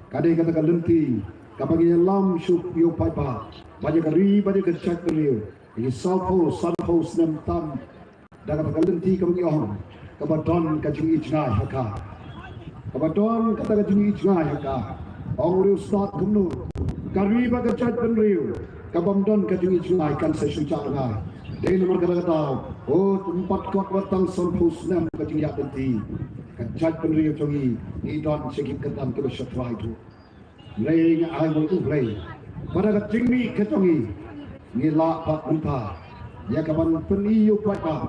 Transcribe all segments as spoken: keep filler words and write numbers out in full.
Ka dei kata ka lynti kaba ngi ïalam shuh ïa u paidbah bad ïa ka ri bad ïa ka jaitbynriew, ïa ki sawphew sanphew snem tam. Da kata ka lynti kaba ngi ong kaba don ka jingïohi jngai ha ka, kaba don kata ka jingïohi jngai ha ka. Ong u riewstad kumno, ka ri bad ka jaitbynriew kabym don ka jingïohi jngai kan sa shu jah ngai. Dei namar kata ka daw, oh, ym pat kot wat tang sanphew snem ka jingïaid lynti, ka jaitbynriew jong ngi ngi don sha ki kyrdan kiba sha trai tu. Hynrei nga ai nguh ïa U Blei ba da ka jingmih ka jong ngi, ngi lah pat mynta ïa kaban pyni ïa u paidbah,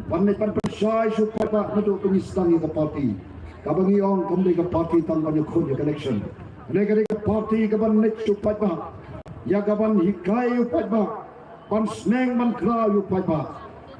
ban leit ban pynshai sha u paidbah naduh ba ngi sdang ïa ka party. Kaba ngi ong kam dei ka party tang ban ïakhun ïa ka election. Hynrei ka dei ka party kaban leit sha u paidbah, ïa kaban hikai ïa u paidbah, ban sneng ban khraw ïa u paidbah,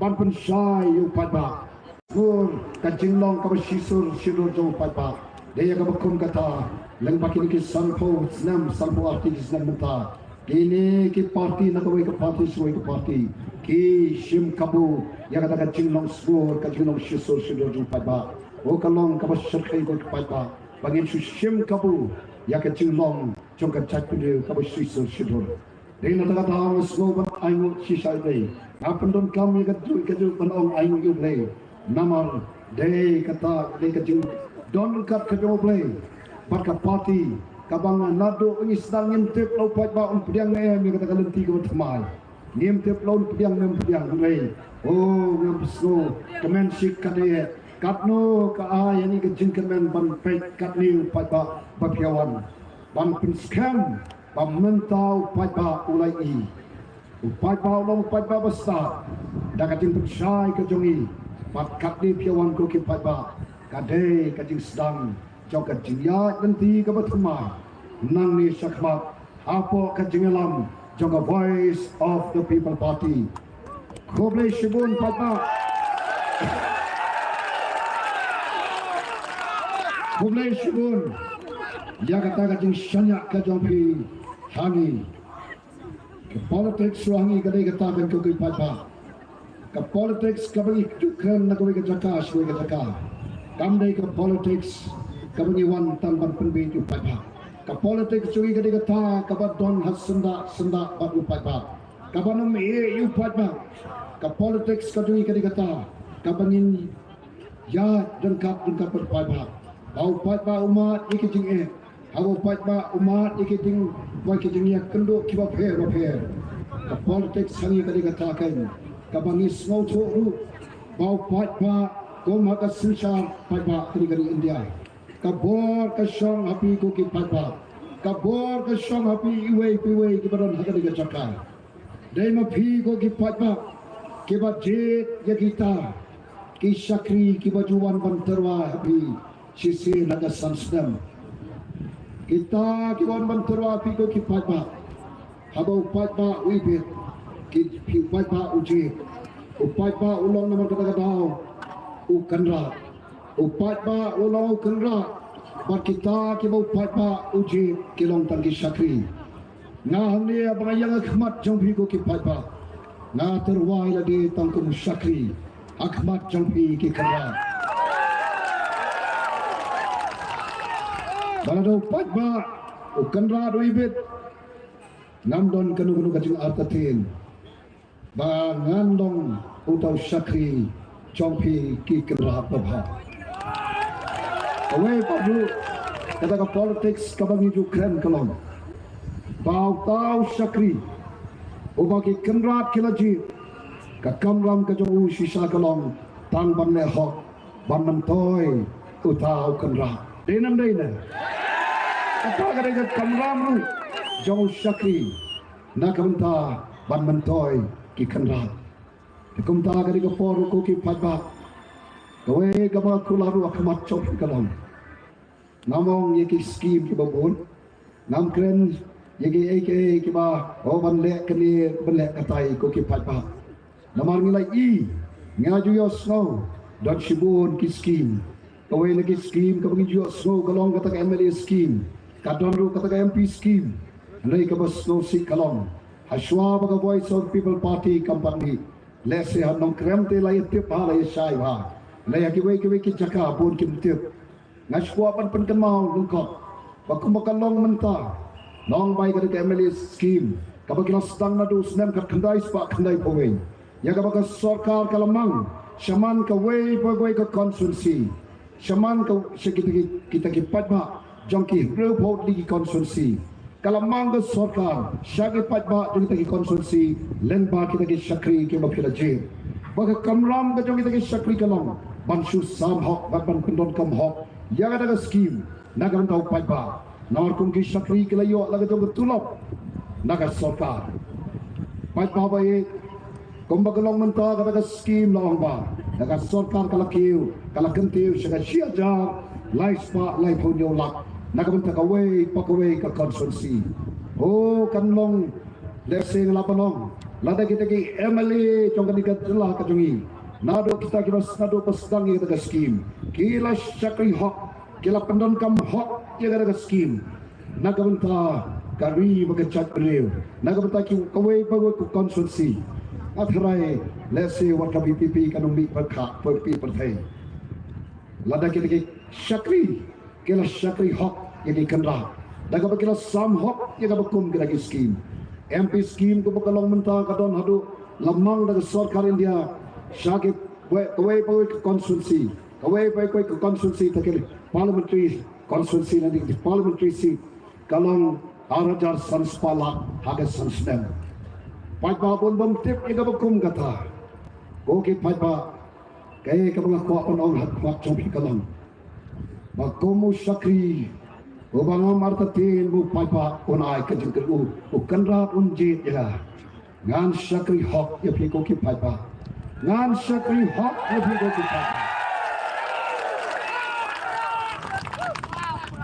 ban pynshai ïa u paidbah. Sbur ka jinglong kaba shisur shidur jong u paidbah. Dei ïa kaba kum kata, lyngba kine ki sanphew snem, sanphew arti ki snem mynta, kine ki party na kawei ka party sha kawei ka party ki shim kabu ïa kata ka jinglong sbur, ka jinglong shisur shidur jong u paidbah. Oh, ka long kaba shyrkhei ko ki paidbah ba ngin shu shim kabu ïa ka jinglong jong ka jaitbynriew kaba shisur shidur. Dei na kata ka daw nga sngew ban ainguh shisha ïa U Blei. Nga pyndonkam ïa ka juh ka juh ban ong ainguh ïa U Blei. Namar dei kata, dei ka jingdon ryngkat ka jong U Blei bad ka party kaba nga naduh ba ngi sdang ngim tip la u paidbah un pdiang ne em ïa kata ka lynti kaba thymmai. Ngim tip la un pdiang ne em pdiang, hynrei, oh, ngam sngew kmen shi katne, katno ka ai ïa ngi ka jingkmen ban peit katne u paidbah ba phi ïa wan ban pynskhem ba mynta u paidbah u la ïohi. U paidbah u long u paidbah ba stad. Da ka jingpynshai ka jong ngi, bad katne phi ïa wan ko ki paidbah, ka dei ka jingsdang jong ka jingïaid lynti kaba thymmai nangne shakhmat hapoh ka jingïalam jong ka Voice of the People Party. Khublei shibun paidbah. Khublei shibun ïa kata ka jingshaniah ka jong phi ha ngi. Ka politics ruh ha ngi ka dei kata, ko ki paidbah. Ka politics kaba ngi ju kren na kawei ka jaka sha kawei ka jaka, kam dei ka politics kaba ngi wan tang ban pynbieit ïa u paidbah. Ka politics jong ngi ka dei kata kaba don ha syndah syndah bad u paidbah, kaba nym ïeh ïa u paidbah. Ka politics ka jong ngi ka dei kata kaba ngin ïaid ryngkat ryngkat bad u paidbah. Ba u paidbah u mad ïa ki jingeh, haba u paidbah u mad ïa ki jing, ba ki jingïakynduh kiba pher ba pher. Ka politics ha ngi ka dei kata keiñ kaba ngi sngewthuh ruh ba u paidbah, kum ha ka synshar paidbah ka dei ka ri India, ka bor ka shong ha phi ko ki paidbah. Ka bor ka shong ha phi iwei pa iwei kiba don ha kane ka jaka. Dei ma phi ko ki paidbah kiba jied ïa kita ki shakri kiba ju wan ban tyrwa ha phi shisien ha ka san snem. Kita ki wan ban tyrwa ha phi ko ki paidbah, haba u paidbah u ibit, ki, phi u paidbah u jied. U paidbah u long namar kata ka daw u kynrad. U paidbah u long u kynrad. Bad kita kiba u paidbah u jied ki long tang ki shakri. Nga hangne ba nga ïeng ha khmat jong phi ko ki paidbah, nga tyrwa ïa lade tang kum u shakri ha khmat jong phi ki kynrad. Ba lada u paidbah u kynrad u ibit, ngam don kano kano ka jingartatien ba ngan long uta u shakri jong phi ki kynrad babha. Kawei pat ruh kata ka politics kaba ngi ju kren ka long ba uta u shakri uba ki kynrad ki la jied, ka kamram ka jong u shisha ka long tang ban leh hok ban myntoi uta u kynrad. Dei ne ym dei ne? Kata ka dei ka kamram ruh jong u shakri na ka bynta ban myntoi ki kynrad. Te kumta ka dei ka por ruh ko ki paidbah, kawei kaba nga kular ruh ha khmat jong phi ka long, ngam ong ïa ki skim kiba bun, ngam kren ïa kiei kiei kiba, oh, ban leh kane ban leh katai ko ki paidbah. Namar ngi la i, ngi la ju ïohsngew don shibun ki skim. Kawei na ki skim kaba ngi ju ïohsngew ka long kata ka M L A skim, ka don ruh kata ka M P skim. Hynrei kaba sngewsih ka long, hashwa ba ka Voice of the People Party kam pat mih, lehse ha Nongkrem te la ïa tip bha, la ïa shai bha. Hynrei ha kiwei kiwei ki jaka bun kim tip. Nga shu kwah ban pynkynmaw lyngkot, ba kumba ka long mynta, nong bai ka dei ka M L A scheme kaba ki la sdang naduh snem khatkhyndai spah khyndaiphew wei, ïa kaba ka sorkar ka la mang shaman kawei pa kawei ka constituency, shaman ka sha kita ki, kita ki paidbah jong ki hynriewphew tylli ki constituency. Ka la mang ka sorkar sha ki paidbah jong kita ki constituency lyngba kita ki shakri kiba phi la jied. Ba ka kamram ka jong kita ki shakri ka long ban shu sam hok bad ban pyndonkam hok ïa kata ka scheme na ka bynta u paidbah. Namar kum ki shakri ki la ïoh la ka jong ka tulop na ka sorkar. Paidbah ba ïeit, kumba ka long mynta kata ka scheme la ong ba da ka sorkar ka la kiew, ka la kyntiew sha ka shi hajar lai spah laiphew hynñiew lak na ka bynta kawei pa kawei ka constituency. O, kan long, lehse nga la ban ong, lada kita ki M L A jong kane ka jylla ka jong ngi, naduh kita kiba s-, naduh ba sdang ïa kata ka scheme, ki la shakri hok, ki la pyndonkam hok ïa kata ka scheme na ka bynta ka ri bad ka jaitbynriew, na ka bynta ki kawei pa kawei ka constituency. Nga tharai lehse wat ka V P P kan ym mih pyrkhat, pyrpi pyrthei. Lada kita ki shakri ki la shakri hok ïa ki kynrad, da kaba ki la sam hok ïa kaba kum kita ki scheme. M P scheme kumba ka long mynta ka don haduh la mang da ka sorkar India sha ki wei, kawei pa kawei ka constituency, kawei pa kawei ka constituency, ta ki parliamentary constituency lane ki parliamentary seat, ka long ar hajar san spah lak ha ka san snem. Paidbah bun bym tip ïa kaba kum kata. Ko ki paidbah, kaei kaba nga kwah ban ong ha khmat jong phi ka long ba kum u shakri uba ngam artatien, u paidbah un ai ka jingkyrkhu, u kynrad un jied ïa nga. Ngan shakri hok ïa phi ko ki paidbah. Ngan shakri hok ïa phi ko ki paidbah.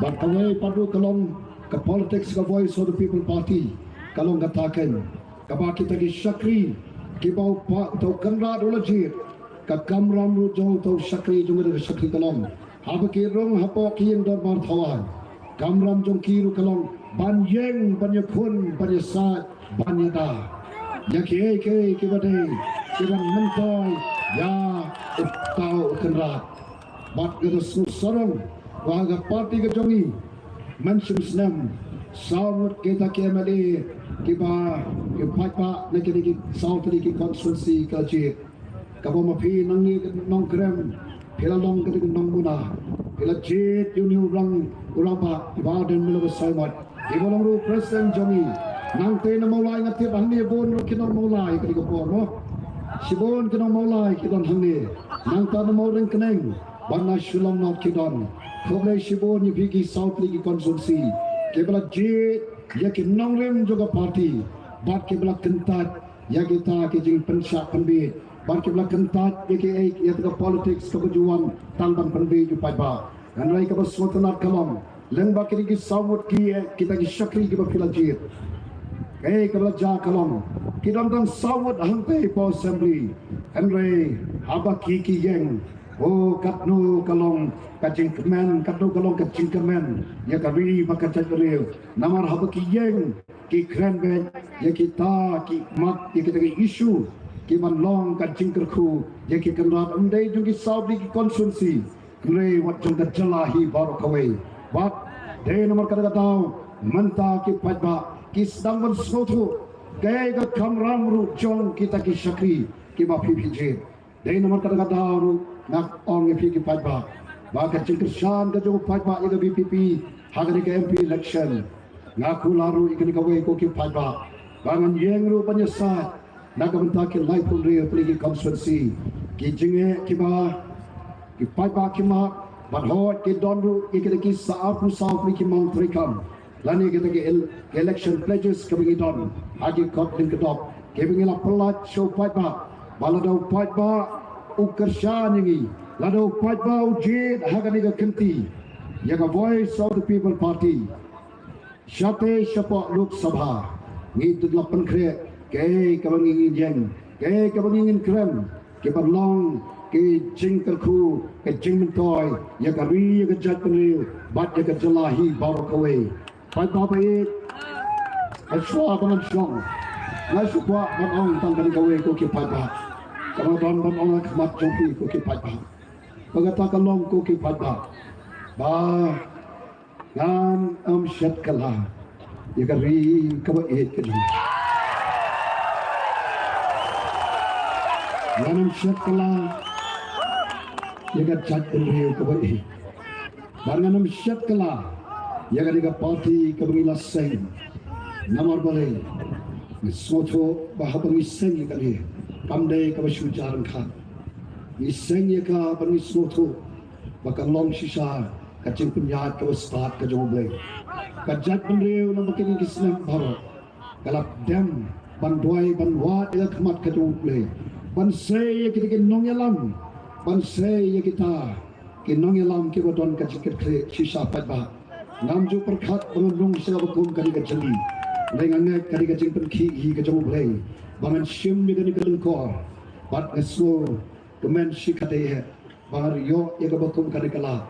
Bad kawei pat ruh ka long ka politics ka Voice of the People Party, ka long kata kein, kaba kita ki shakri kiba u pa, uta u kynrad u la jied, ka kamram ruh jong uta u shakri jong uta u shakri ka long, haba ki rung hapoh ki ïing dorbar thawaiñ, kamram jong ki ruh ka long ban ïeng, ban ïakhun, ban ïasaid, ban ïada ïa kiei kiei kiba dei, kiban myntoi ïa uta u kynrad. Bad nga da sngewsarong ba ha ka party ka jong ngi mynshwa snem saw ngut kita ki M L A kiba ki paidbah na kine ki saw tylli ki constituency ka la jied. Kaba ma phi nangne ka Nongkrem, phi la long ka dei ka nongmuna, phi la jied ïa une u rang, u rangbah, i Bah Ardent Miller Basaiawmoit, iba long ruh president jong ngi. Nangta na Mawlai nga tip hangne bun ruh ki nong Mawlai ka dei ka por mo. Shibun ki nong Mawlai ki don hangne. Nangta na Mawryngkneng bad na Shillong North ki don. Khublei shibun ïa phi ki saw tylli ki constituency kiba la jied ïa ki nongrim jong ka party bad kiba la kyntait ïa kita ki jingpynshah pynbiej bad kiba la kyntait ïa kiei, ïa ka politics kaba ju wan tang ban pynbiej u paidbah. Hynrei kaba sngewtynnat ka long, lyngba kine ki saw ngut ki, kita ki shakri kiba phi la jied, kaei kaba la jia ka long, ki don tang saw ngut hangtei hapoh Assembly. Hynrei haba ki, ki ïeng, o, katno ka long ka jingkmen, katno ka long ka jingkmen ïa ka ri bad ka jaitbynriew. Namar haba ki ïeng, ki kren beit ïa kita ki mat, ïa kita ki issue kiban long ka jingkyrkhu ïa ki kynrad, ym dei jong ki saw tylli ki constituency, hynrei wat jong ka jylla hi baroh kawei. Bad dei namar kata ka daw mynta ki paidbah ki sdang ban sngewthuh kaei ka kamram ruh jong kita ki shakri kiba phi, phi jied. Dei namar kata ka daw ruh nga ong ïa phi ki paidbah ba ka jingkyrshan ka jong u paidbah ïa ka V P P ha kane ka M P election. Nga kular ruh ïa kane kawei ko ki paidbah ba ngan ïeng ruh ban ïasaid na ka bynta ki laiphew hynriew tylli ki constituency, ki jingeh kiba ki paidbah ki mad, bad hooid ki don ruh ïa kita ki sa arphew saw tylli ki mang treikam lane kita ki el-, ki election pledges kiba ngi don ha ki kot lyngkdop kiba ngi la pyllait sha u paidbah. Ba lada u paidbah u kyrshan ïa ngi, lada u paidbah u jied ha kane ka kynti ïa ka Voice of the People Party shatei shapoh Lok Sabha, ngi dei la pynkhreh kaei kaba ngi ngin ïeng, kaei kaba ngi ngin kren, kiba long ki jingkyrkhu, ki jingmyntoi ïa ka ri, ïa ka jaitbynriew bad ïa ka jylla hi baroh kawei. Paidbah ba ïeit, ha shuwa ba ngan shong, nga shu kwah ban ong tang kane kawei ko ki paidbah, kaba don ban ong ha khmat jong phi ko ki paidbah. Ba kata ka long ko ki paidbah ba Ngan ym shet kylla ïa ka ri kaba ïeit ka jong ngan. Ngan ym shet kylla ïa ka jaitbynriew kaba ïeit. Bad ngan ym shet kylla ïa kane ka party kaba ngi la seng. Namar balei? Ngi sngewthuh ba haba ngi seng ïa kane, kam dei kaba shu jar ryngkat. Ngi seng ïa ka bad ngi sngewthuh ba ka long shisha ka jingpynïaid kaba stad ka jong U Blei. Ka jaitbynriew na bynta kine ki snem baroh ka la dem ban duwai ban wad ïa ka khmat ka jong U Blei, ban sei ïa kita ki nongïalam, ban sei ïa kita ki nongïalam kiba don ka jingkitkhlieh shisha paidbah. Ngam ju pyrkhat ba ngan rung sha kaba kum kane ka jingim. Hynrei nga ngeit kane ka jingpynkhih hi ka jong U Blei ba ngan shim ïa kane ka lyngkor. Bad nga sngew kmen shikatdei eh ba ngan ïoh ïa kaba kum kane ka lad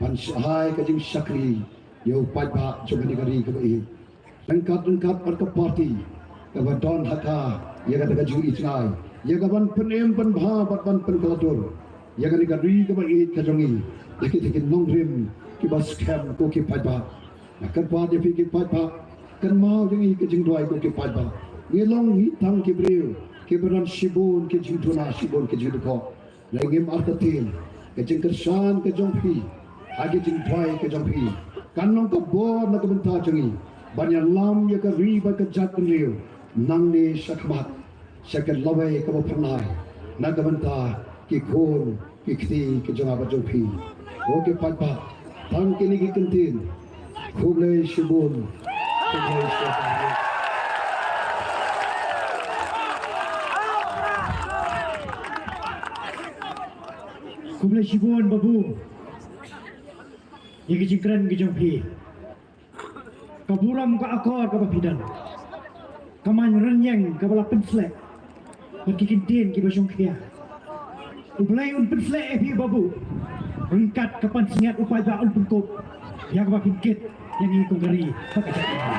ban shai ka jingshakri ïa u paidbah jong kane ka ri kaba ïeit. Ryngkat ryngkat bad ka party kaba don ha ka ïa kata ka jingïeit jngai ïa ka ban pynim pynbha bad ban pynkylla dur ïa kane ka ri kaba ïeit ka jong ngi. Ïa kita ki nongrim kiba skhem ko ki paidbah. Nga kyrpad ïa phi ki paidbah, kynmaw ïa ngi ka jingduwai ko ki paidbah. Ngi long hi tang ki briew kiba don shibun ki jingduna, shibun ki jingdukok. Hynrei ngim artatien ka jingkyrshan ka jong phi ha ka jingduwai ka jong phi kan long ka bor na ka bynta jong ngi ban ïalam ïa ka ri bad ka jaitbynriew nangne shakhmat sha ka lawei kaba phyrnai na ka bynta ki khun ki kti ki jong nga bad jong phi. Ko ki paidbah, tang kine ki kyntien. Khublei shibun. Khublei shibun. Khublei shibun Babu ïa ki jingkren ki jong phi. Ka burom ka akor kaba phi don, ka main rynïeng kaba la pynsleh bad ki kyntien kiba shongkhia. U Blei un pynsleh ïa phi Babu ryngkat ka pansngiat u paidbah un pynkup ïa kaba phin kit ïa ngi kum ka ri bad ka jaitbynriew.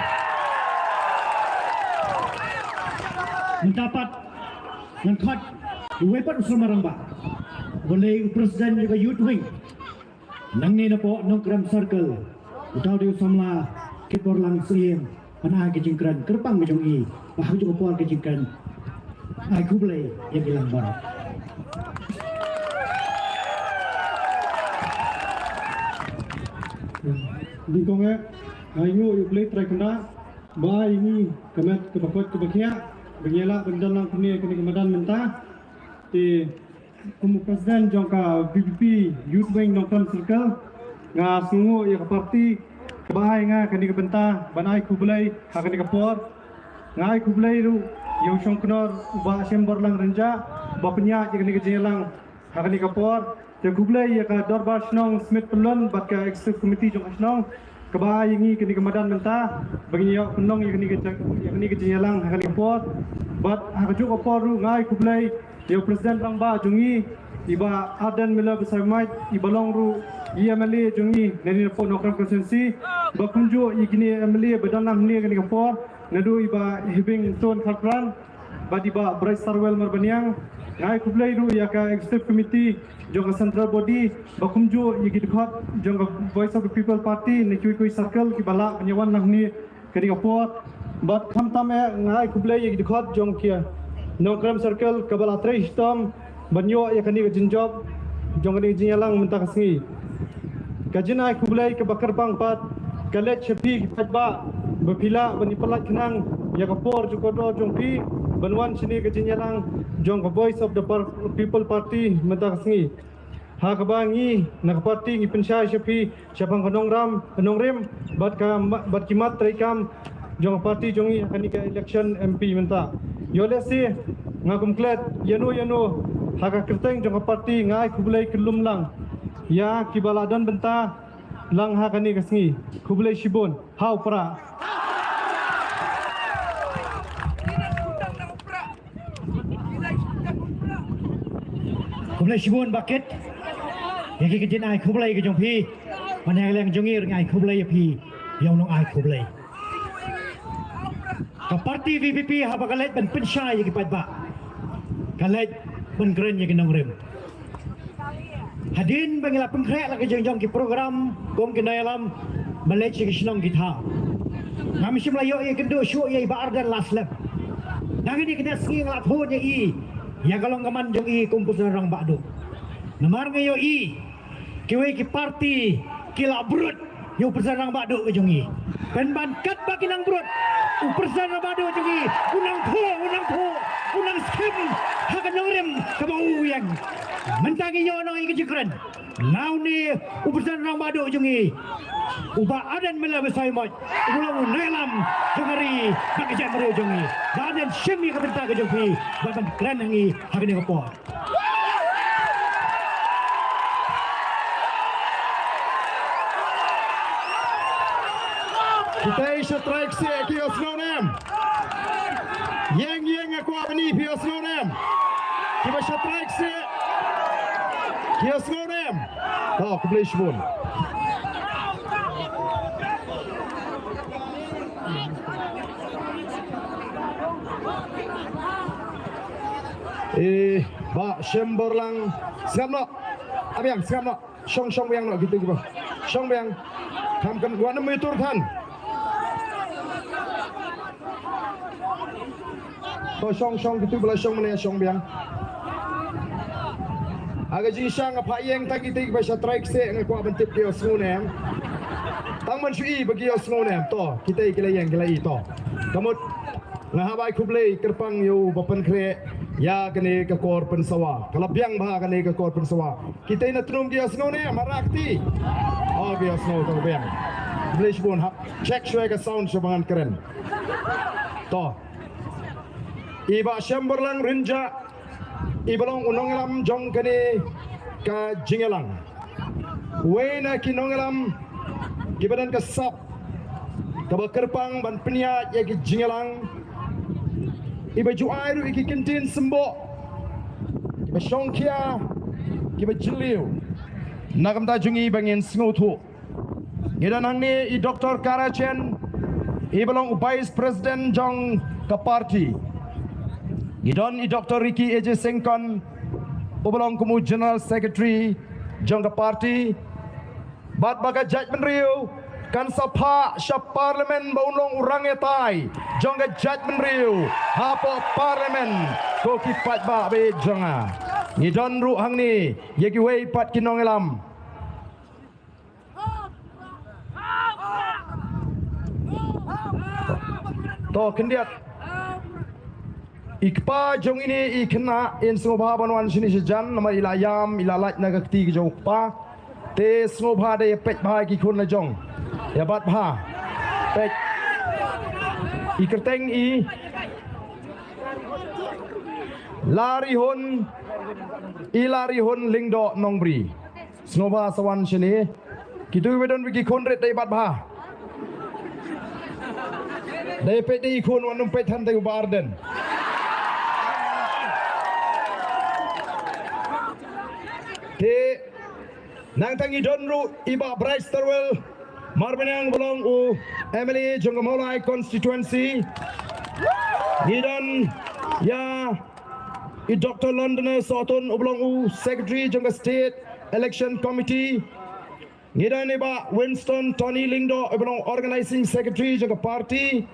Mynta pat ngan khot uwei pat u samla rangbah, uba dei u president jong ka Youth Wing nangne napoh Nongkrem Circle, uta u dei u samla Kitborlang Syiem, ban ai ka jingkren kyrpang ka jong i, ba ha kajuh ka por ka jingkren ai khublei ïa ki lang baroh. Nyngkong eh, nga ainguh ïa U Blei Trai Kynrad ba ai ïa ngi ka met kaba koit kaba khiah ba ngi ïa lah ban don lang kumne ha kane ka madan mynta. Te kum u president jong ka VPP Youth Wing Nongkrem Circle, nga sngewnguh ïa ka party kaba ai nga kane ka bynta ban ai khublei ha kane ka por. Nga ai khublei ruh ïa u Shongknor u Bah Shemborlang Rynjah ba pynïaid ïa kane ka jingïalang ha kane ka por. Te khublei ïa ka Dorbar Shnong Smit Pyllun bad ka Executive Committee jong ka shnong kaba ai ïa ngi kane ka madan mynta ba ngin ïoh pynlong ïa kane ka jing, ïa kane ka jingïalang ha kane ka por. Bad ha kajuh ka por ruh nga ai khublei ïa u President Rangbah jong ngi, i Bah Ardent Miller Basaiawmoit, iba long ruh i MLA jong ngi na kane ka Nongkrem Constituency, ba kumjuh ïa kine MLA ba don lang hangne ha kane ka por, naduh i Bah Hibingstone Kharpran bad i Bah Brightstarwell Marbaniang. Nga ai khublei ruh ïa ka Executive Committee jong ka Central Body, ba kumjuh ïa ki dkhot jong ka Voice of the People Party na kiwei kiwei circle kiba lah ban ïa wan lang hangne ha kane ka por. Bad khamtam eh nga ai khublei ïa ki dkhot jong ki Nongkrem Circle kaba la trei shitom ban ïoh ïa kane ka jingjop jong kane ka jingïalang mynta ka sngi. Ka jingai khublei kaba kyrpang pat ka leit sha phi ki paidbah ba phi lah ban ïa pynlait khnang ïa ka por jong ka dor jong phi ban wan shane ka jingïalang jong ka Voice of the Par-, People Party mynta ka sngi. Ha kaba ngi na ka party ngi pynshai sha phi shaphang ka nongrim, ka nongrim bad ka ma-, bad ki mat treikam jong ka party jong ngi ha kane ka election MP mynta. Ïoh lehse nga kum klet ïano ïano ha ka kyrteng jong ka party nga ai khublei kyllum lang ïa kiba la don bynta lang ha kane ka sngi. Khublei shibun. Hau pra. Khublei shibun Bah Kit ïa ki kyntien ai khublei ka jong phi. Bad na ka liang jong ngi ruh ngi ai khublei ïa phi ïa u nongai khublei. Ka party VPP haba ka leit ban pynshai ïa ki paidbah, ka leit ban kren ïa ki nongrim. Hadien ba ngi la pynkhreh la ka jingjong ki program kum ki nongïalam, Ba leit sha ki shnong ki thaw. Ngam shym la ïoh ïa kynduh shuh ïa i Bah Ardent la slem. Nangne kine ki sngi nga la phone ïa i, ïa ka long ka man jong i kum u president rangbah duh. Namar nga ïohi kiwei ki parti ki la brut ïa u president rangbah duh ka jong i. Pynban katba ki nang brut, u president rangbah duh jong i u nang phuh, u nang phuh, u nang skhem ha ka nongrim kaba u ïeng. Mynta ngi ïoh noh ïa ka jingkren. Nangne u president rangbah duh jong i, u Bah Ardent Miller Basaiawmoit, u long u nongïalam jong ka ri bad ka jaitbynriew jong i. Bah Ardent, shim ïa ka bynta ka jong phi bad ban kren ha ngi ha kane ka por. Kita i sha trai kseh ki ïohsngew ne em? Ïeng ïeng, nga kwah ban ïohi phi ïohsngew ne em? Kiba sha trai kseh ki ïohsngew ne em? Oh, khublei shibun. Eh, Bah Shemborlang, sngap noh. Abiang, sngap noh. Shong, shong biang noh kito kiba shong biang. Kham kan wan mynta than. To shong, shong kito ba la shong mynne, shong biang. Ha ka jingshisha nga phah ïeng tang kito kiba sha trai kseh, nga kwah ban tip ki ïohsngew ne em. Tang ban shu i ba ki ïohsngew ne em. To, kito ki la ïeng, ki la i to. Kamut. Nga hap ai khublei kyrpang ïa u ba pynkhreh ïa kane ka kor pynsawa. Ka la biang bha kane ka kor pynsawa. Kita na tnum ki ïohsngew ne em, ha ra kti? Oh, ki ïohsngew, to biang. Khublei shibun, hap check shwa ka sound shwa ba ngan kren. To. I Bah Shemborlang Rynjah, i ba long u nongïalam jong kane ka jingïalang. Uwei na ki nongïalam kiba don ka sap kaba kyrpang ban pynïaid ïa ki jingïalang, iba ju ai ruh ïa ki kyntien symboh kiba shongkhia, kiba jylliew. Na ka bynta jong ngi ba ngin sngewthuh, ngi don hangne i Doctor Kara Chen, i ba long u Vice President jong ka party. Ngi don i Doctor Ricky A J Syngkon, u ba long kum u General Secretary jong ka party. Bad ba ka jaitbynriew kan sa phah sha Parliament ba un long u rangïatai jong ka jaitbynriew hapoh Parliament, ko ki paidbah ba ïeit jong nga. Ngi don ruh hangne ïa kiwei pat ki nongïalam. To khyndiat. I kpa jong ine i khynnah in sngewbha ban wan shane shajan, namar i la ïam, i la lait na ka kti ka jong u kpa. Te sngewbha da ïa peit bha ïa ki khun la jong. Ïa bat bha. Peit. I kyrteng i Larihun, i Larihun Lyngdoh Nongbri. Sngewbha sa wan shane. Kito kiba don bad ki khun rit da ïa bat bha. Da ïa peit da i khun, wat nym peit than da u Bah Ardent. Te nangta ngi don ruh i Bah Bryce Terwell Marbaniang, u ba long u M L A jong ka Mawlai constituency. Ngi don ïa i Doctor London Sohtun, u ba long u Secretary jong ka State Election Committee. Ngi don i Bah Winston Tony Lyngdoh, i ba long Organizing Secretary jong ka party.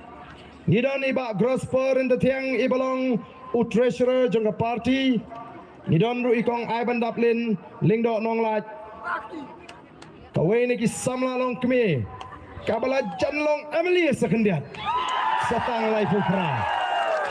Ngi don i Bah Grosper Ryntathiang, i ba long u Treasurer jong ka party. Ngi don ruh i Kong Ibandaplin Lyngdoh Nonglait. Kawei na ki samla longkmie kaba la jan long M L A sa khyndiat. Sa tang laiphew phra.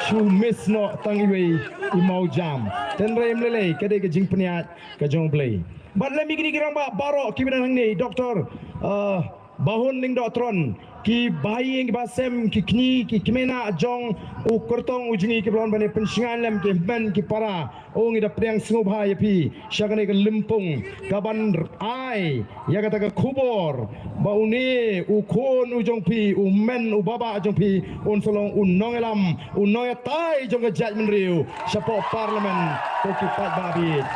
Shu miss noh tang iwei i mawjam. Tynrai ym lei lei, ka dei ka jingpynïaid ka jong U Blei. Bad lem ïa kine ki rangbah baroh kiba don hangne, Doctor, uh, Bahun Lyngdoh Tron, ki bahaïing, ki bahasem, ki kñi, ki kmie na jong u kyrtong u jong ngi, kiba la wan ban ïa pynshngaiñ lem ki hynmen ki para. O, ngi da pdiang sngewbha ïa phi sha kane ka lympung kaban ai ïa kata ka khubor ba une u khun u jong phi, u hynmen u baba jong phi, un sa long u nongïalam, u nongïatai jong ka jaitbynriew shapoh Parliament, ko ki paidbah ba ïeit.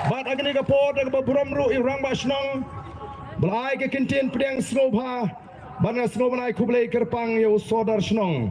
Bad ha kane ka por da kaba burom ruh ïa u rangbah shnong ba la ai ka kyntien pdiang sngewbha, bad nga sngewbha ban ai khublei kyrpang ïa u Sordar Shnong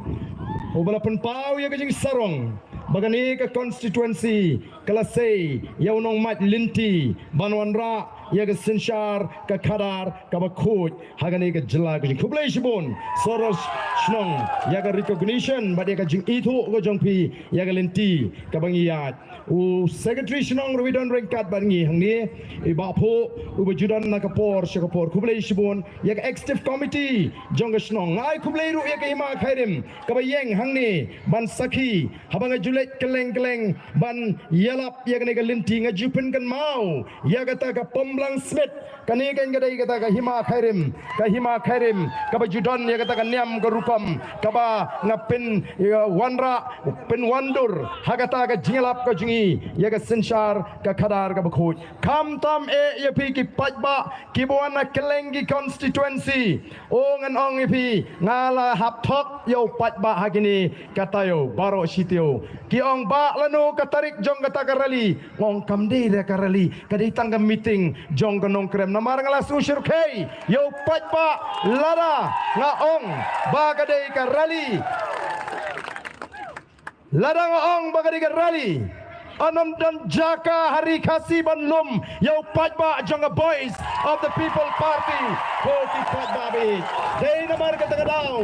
uba la pynpaw ïa ka jingsarong ba kane ka constituency ka la sei ïa u nongmait lynti ban wanrah ïa ka synshar ka khadar kaba khuid ha kane ka jylla ka jong. Khublei shibun Soros Shnong ïa ka recognition bad ïa ka jingithuh ka jong phi ïa ka lynti kaba ngi ïaid. U Secretary Shnong ruh i don ryngkat bad ngi hangne, i Bah Phuh, uba ju don na ka por sha ka por. Khublei shibun ïa ka executive committee jong ka shnong. Nga ai khublei ruh ïa ka Hima Khyrim kaba ïeng hangne ban sakhi haba nga ju leit kylleng kylleng ban ïalap ïa kane ka lynti. Nga ju pynkynmaw ïa kata ka Pemblang Smit, kane kan ka dei kata ka Hima Khyrim, ka Hima Khyrim kaba ju don ïa kata ka niam ka rukom kaba nga pyn, ïa, wanrah, pynwandur ha kata ka jingïalap ka jong ngi ïa ka synshar ka khadar kaba khuid. Khamtam eh ïa phi ki paidbah kiba wan na kylleng ki constituency. O, ngan ong ïa phi, nga la hap thok ïa u paidbah ha kine ka taïew baroh shi taïew. Ki ong, "Bah, lano ka tarik jong kata ka rally?" Nga ong, "Kam dei da ka rally, ka dei tang ka meeting jong ka Nongkrem." Namar nga la shu shyrkhei ïa u paidbah lada nga ong ba ka dei ka rally. Lada nga ong ba ka dei ka rally, ym don jaka ha Ri Khasi ban lum ïa u paidbah jong ka Voice of the People Party. Ko ki paidbah baieit, dei namar kata ka daw,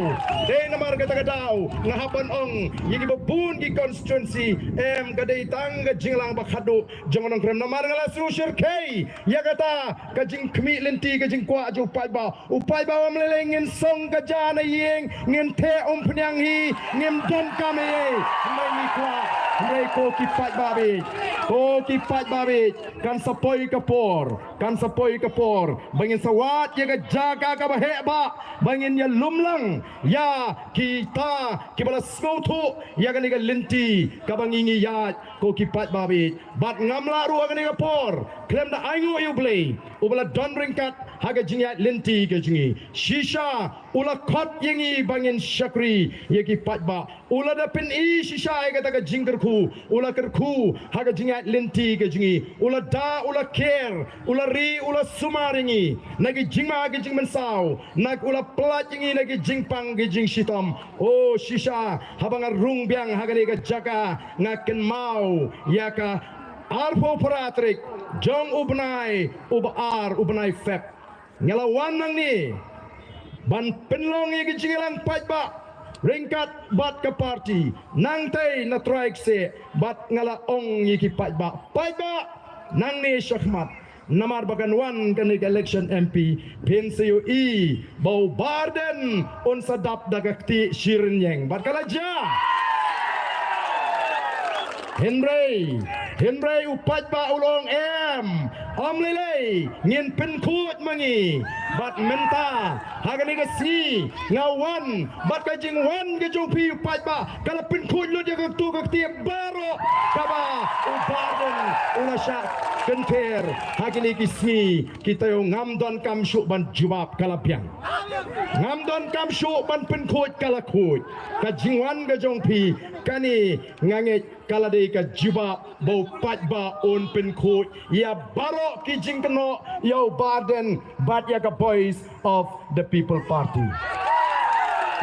dei namar kata ka daw nga hap ban ong ïa kiba bun ki constituency, em, ka dei tang ka jingïalang ba khadduh jong ka Nongkrem. Namar nga la shu shyrkhei ïa kata ka jingkhmih lynti, ka jingkwah jong u paidbah. U paidbah, ym lei lei ngin song ka ja na ïing, ngin theh umphniang hi, ngim donkam ei ei. Hynrei ngi kwah, hynrei ko ki paidbah baieit, ko ki paidbah baieit, kan sa poi ka por, kan sa poi ka por ba ngin sa wad ïa ka jaka kaba heh bah, ba ngin ïalum lang ïa kita kiba la sngewthuh ïa kane ka lynti kaba ngi ngi ïaid, ko ki paidbah baieit. Bad ngam lah ruh ha kane ka por khlem da ainguh ïa U Blei uba la don ryngkat ha ka jingïaid lynti ka jong ngi. Shisha u la khot ïa ngi ba ngin shakri ïa ki paidbah. U la da pyni shisha ïa kata ka jingkyrkhu, u la kyrkhu ha ka jingïaid lynti ka jong ngi. U la da, u la ker, u la ri, u la sumar ïa ngi na ki jingma ki jingmynsaw, na, u la pynlait ïa ngi na ki jingpang ki jingshitom. O shisha, haba nga rung biang ha kane ka jaka, nga kynmaw ïa ka arphew phra tarik jong u bnai uba ar, u bnai Feb. Nga la wan nangne ban pynlong ïa ka jingïalang paidbah ryngkat bad ka party, nangtei na trai kseh, bad nga la ong ïa ki paidbah, paidbah, nangne shakhmat, namar ba kan wan kane ka election M P, phin sa ïohi ba u Bah Ardent un sa dap da ka ktieh shi rynïeng. Bad ka la jia. Hynrei, hynrei u paidbah u la ong, em, ym lei lei, ngin pynkhuid ma ngi. Bad mynta ha kane ka sngi nga wan, bad ka jingwan ka jong phi u paidbah ka la pynkhuid lut ïa kato ka ktieh baroh kaba u Bah Ardent u la shah kynther ha kine ki sngi ki taïew. Ngam donkam shuh ban jubab, ka la biang. Ngam donkam shuh ban pynkhuid, ka la khuid. Ka jingwan ka jong phi kane, nga ngeit ka la dei ka jubab ba u paidbah un pynkhuid ïa baroh ki jingkynnoh ïa u Bah Ardent bad ïa ka Voice of the People Party.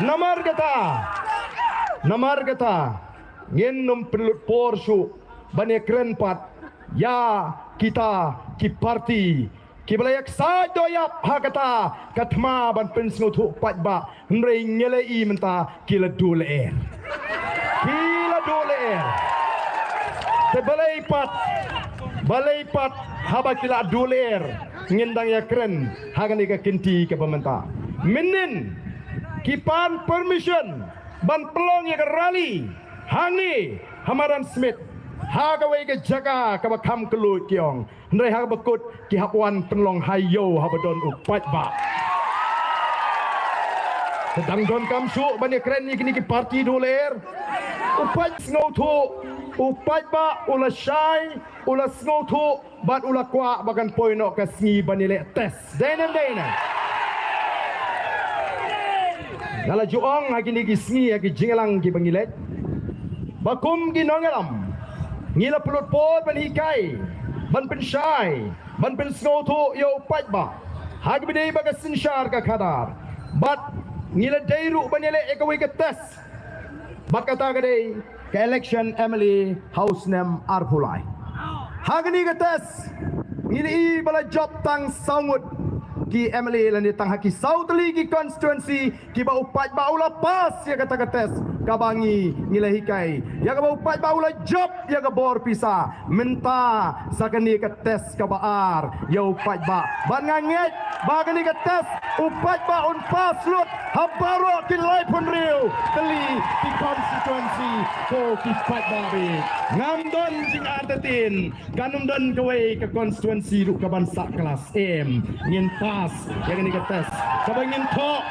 Namar kata, namar kata, ngin ym pynlut por shuh ban ïakren pat ïa kita ki party kiba la ïaksaid doh ïap ha kata ka thma ban pynsngewthuh paidbah, hynrei ngi la ïohi mynta ki la duh lyer. Ki la duh lyer. Te balei pat, balei pat haba ki la duh lyer ngin dang ïakren ha kane ka kynti kaba mynta? Mynnin ki pan permission ban pynlong ïa ka rally hangne ha Madan Smit, ha kawei ka jaka kaba kham kylluid ki ong. Hynrei ha kaba kut ki hap wan pynlong ha ïew haba don u paidbah. Te dang donkam shuh ban ïakren ïa kine ki party duh lyer? U paid sngewthuh, u paidbah u la shai, u la sngewthuh, bad u la kwah ba kan poi noh ka sngi ban ïaleh test. Dei ne em dei ne? Nga la ju ong ha kine ki sngi ha ki jingïalang kiba ngi leit ba kum ki nongïalam ngi la pynlut por ban hikai, ban pynshai, ban pynsngewthuh ïa u paidbah ha kaba dei bad ka synshar ka khadar. Bad ngi la dei ruh ban ïaleh ïa kawei ka test. Bad kata ka dei ka election M L A ha u snem arphew lai. Ha kane ka test Ngi la i ba la jop tang saw ngut ki M L A lane tang ha ki saw tylli ki constituency kiba u paidbah u la pass ïa kata ka test kaba ngi ngi la hikai ïa kaba u paidbah u la jop ïa ka bor pisa. Mynta sa kane ka test kaba ar ïa u paidbah, bad nga ngeit ba kane ka test u paidbah un pass lut ha baroh ki laiphew hynriew tylli ki constituency. Ko ki paidbah, ngam don jingartatien kan ym don kawei ka constituency ruh kaban sah klas. Em, ngin pass ïa kane ka test kaba ngin thoh,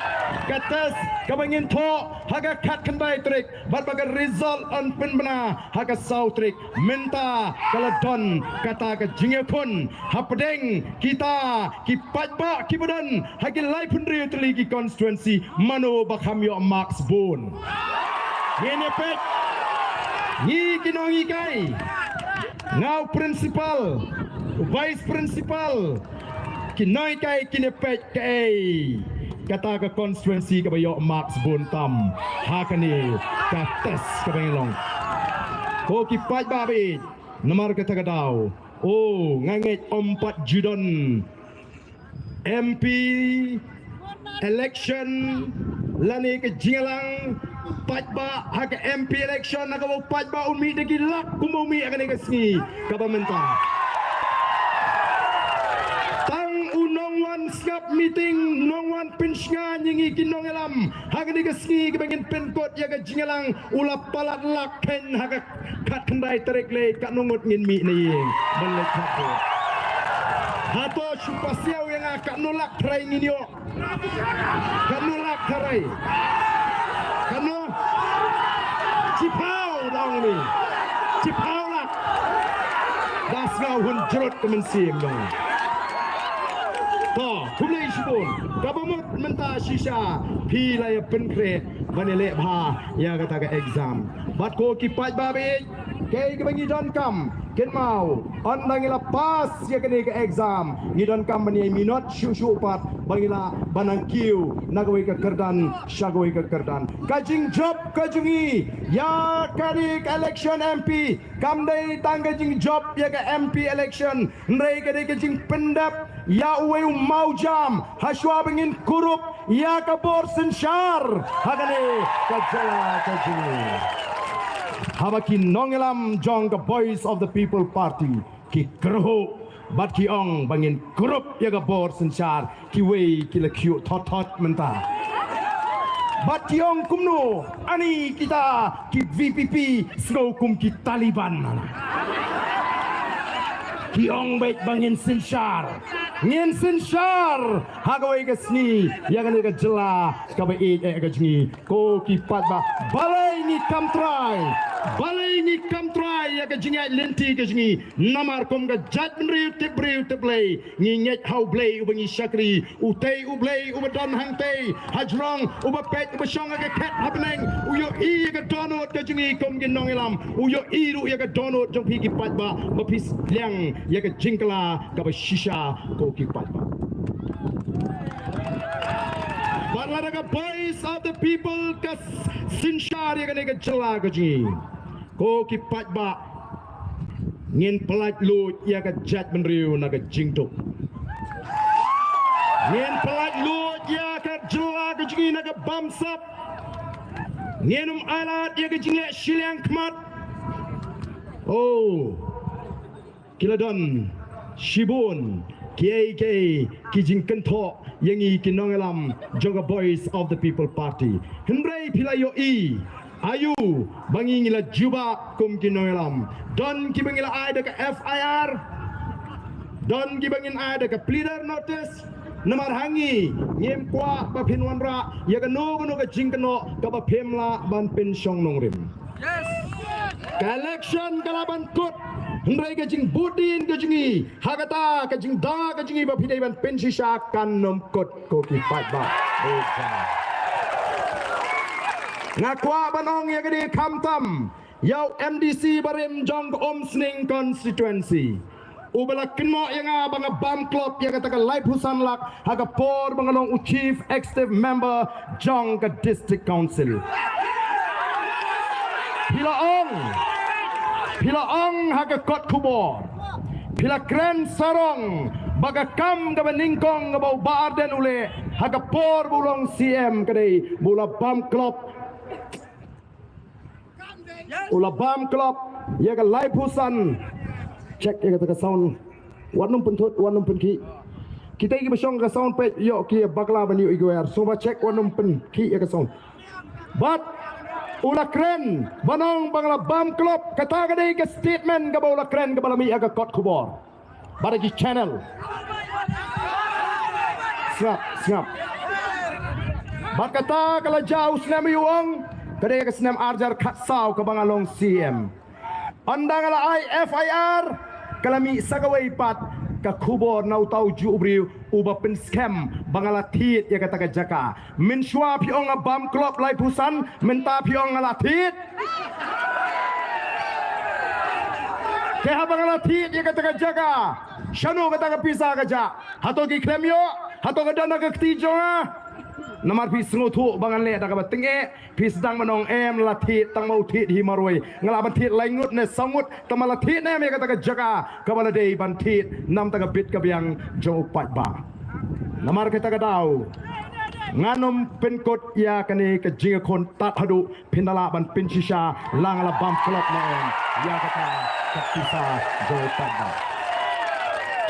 ka test kaba ngin thoh ha ka khatkhyndai tarik, bad ba ka result yn pynbna ha ka saw tarik. Mynta ka la don kata ka jingïakhun hapdeng kita ki paidbah kiba don ha ki laiphew hynriew tylli ki constituency, mano ba kham ïoh marks bun. Ngin ïa peit, ngi ki nonghikai, nga u principal, u vice principal, ki nonghikai kin ïa peit kaei kata ka constituency kaba ïoh marks bun tam ha kane ka test kaba ngi long. Ko ki paidbah, namar kata ka daw, o, nga ngeit ym pat ju don M P election lane ka jingïalang paidbah ha ka M P election ha kaba u paidbah u mih da ki lak kumba u mih ha kane ka sngi kaba mynta. Tang u nongwan sngap meeting, nongwan pynshngaiñ ïa ngi ki nongïalam ha kane ka sngi kaba ngin pynkut ïa ka jingïalang, u la palat lak khein ha ka khatkhyndai tarik lei, katno ngut ngin mih na ïing ban leit thap vote. Hato shu pasiaw ïa nga, katno lak tharai ngin ïoh? Katno lak tharai? Katno? Shiphew, da ong ni. Shiphew lak. Da sngew hun jrut ka mynsiem dong. To, khublei shibun. Kaba mut mynta shisha phi la ïa pynkhreh ban ïa leh bha ïa kata ka exam. Bad ko ki paidbah, kaei kaba ngi donkam, kynmaw, ynda ngi la pass ïa kane ka exam, ngi donkam ban ïa minot shuh shuh pat ba ngi lah ban nang kiew na kawei ka kyrdan sha kawei ka kyrdan. Ka jingjop ka jong ngi ïa kane ka election M P kam dei tang ka jingjop ïa ka M P election, hynrei ka dei ka jingpyndep ïa uwei u mawjam ha shuwa ba ngin kurup ïa ka bor synshar ha kane ka jylla ka jong ngi. Haba ki nongïalam jong ka Voice of the People Party ki kyrhuh bad ki ong ba ngin kurup ïa ka bor synshar, kiwei ki la kyiuh thot thot mynta. Bad ki ong kumno, ani kita ki V P P sngew kum ki Taliban nana. Ki ong beit ba ngin synshar. Ngin synshar ha kawei ka sngi ïa kane ka jylla kaba ïeit eh ka jong ngi. Ko ki paidbah, balei ngi kam trai? Balei ngi kam trai ïa ka jingïaid lynti ka jong ngi? Namar kum ka jaitbynriew tip briew tip Blei, ngi ngeit ha U Blei uba ngi shakri, utei U Blei uba don hangtei hajrong, uba peit, uba shong ha ka khet ha bneng, u ïohi ïa ka dohnud ka jong ngi kum ki nongïalam, u ïohi ruh ïa ka dohnud jong phi ki paidbah ba phi liang ïa ka jingkylla kaba shisha, ko ki paidbah. Bad lada ka Voice of the People ka synshar ïa kane ka jylla ka jong ngi, ko ki paidbah, ngin pyllait luid ïa ka jaitbynriew na ka jingduk. Ngin pyllait luid ïa ka jylla ka jong ngi na ka bamsap. Ngin ym ailad ïa ka jingleh shiliang khmat. Oh, ki la don shibun kiei kiei ki jingkynthoh ïa ngi ki nongïalam jong ka Voice of the People Party. Hynrei phi la ïohi aïu ba ngi ngi la jubab kum ki nongïalam? Don kiba ngi la ai da ka F I R, don kiba ngin ai da ka pleader notice. Namar ha ngi ngim kwah ba phin wanrah ïa kano kano ka jingkynnoh kaba phim lah ban pynshong nongrim. Ka election ka lah ban kut, hynrei ka jingbud dien ka jong ngi ha kata ka jingda ka jong ngi ba phi dei ban pynshisha kan ym kut, ko ki paidbah. Nga kwah ban ong ïa kane khamtam ïa u M D C barim jong ka Umsning constituency, uba la kynnoh ïa nga ba nga bam klop ïa kata ka laiphew san lak ha ka por ba nga long u Chief Executive Member jong ka District Council. Phi la ong, phi la ong ha ka kot khubor, Phi la kren sarong ba ka kam kaba nyngkong kaba u Bah Ardent u leh ha ka por ba u long C M ka dei ba u la bam klop. U la bam klop ïa ka laiphew san. Check ïa kata ka sound. Wat nym pynthut, wat nym pynkhih. Kita kiba shong ka sound peit, ïoh ki bakla ban ïoh ïa ki wire. Sngewbha check, wat nym pynkhih ïa ka sound. Bad u la kren ban ong ba nga la bam klop, kata ka dei ka statement kaba u la kren kaba la mih ha ka kot khubor. Bad ha ki channel. Sngap, sngap. Bad kata ka la jia u snem, ïa u ong ka dei ka snem ar hajar khatsaw kaba nga long C M. Ynda nga la ai F I R, ka la mih sa kawei pat ka khubor na uta ujuh u briew uba pynskhem ba nga la thied ïa kata ka jaka. Mynshuwa phi ong nga bam klop laiphew san, mynta phi ong nga la thied. Te haba nga la thied ïa kata ka jaka, shano kata ka pisa ka jah? Hato ki khlem ïoh? Hato ka don ha ka kti jong nga? Namar phi sngewthuh ba ngan leh da kaba tyngeh, phi sdang ban ong em la thied, tang ma u thied hi marwei. Nga lah ban thied lai ngut ne saw ngut, tang ma la thied ne em ïa kata ka jaka kaba la dei ban thied, namar kata ka bit ka biang jong u paidbah. Namar kata ka daw ngan ym pynkut ïa kane ka jingïakhun tad haduh phin da lah ban pynshisha la nga la bam klop ne em ïa kata ka pisa jong u paidbah.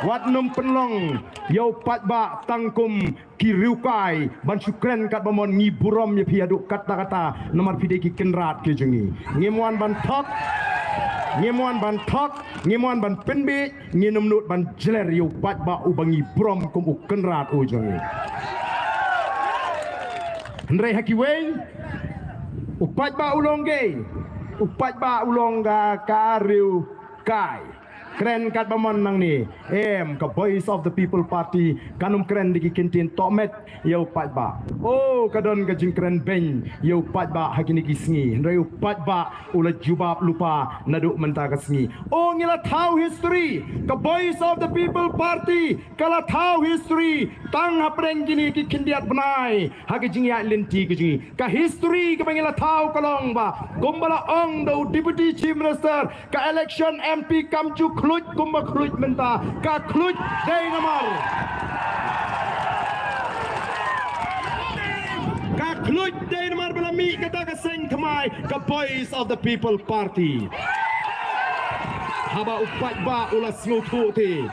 Wat nym pynlong ïa u paidbah tang kum ki riewkai ban shu kren katba mon. Ngi burom ïa phi haduh katta katta namar phi dei ki kynrad ki jong ngi. Ngim wan ban thok, ngim wan ban thok, ngim wan ban pynbiej, ngin ym nud ban jler ïa u paidbah uba ngi burom kum u kynrad u jong ngi. Hynrei ha kiwei, u paidbah u long kaei? U paidbah u long ka, ka riewkai. Kren katba mon nangne, em, ka Voice of the People Party kan ym kren da ki kyntien tohmet ïa u paidbah. Oh, ka don ka jingkren beiñ ïa u paidbah ha kine ki sngi. Hynrei u paidbah u la jubab lypa naduh mynta ka sngi. Oh, ngi la thaw history. Ka Voice of the People Party ka la thaw history tang hapdeng kine ki khyndiat bnai ha ka jingïaid lynti ka jong ngi. Ka history kaba ngi la thaw ka long ba, kumba la ong da u Deputy Chief Minister, ka election M P kam ju khluit kumba khluit mynta. Ka khluit dei namar, ka khluit dei namar ba la mih kata ka seng thymmai, ka Voice of the People Party. Haba u paidbah u la sngewthuh te,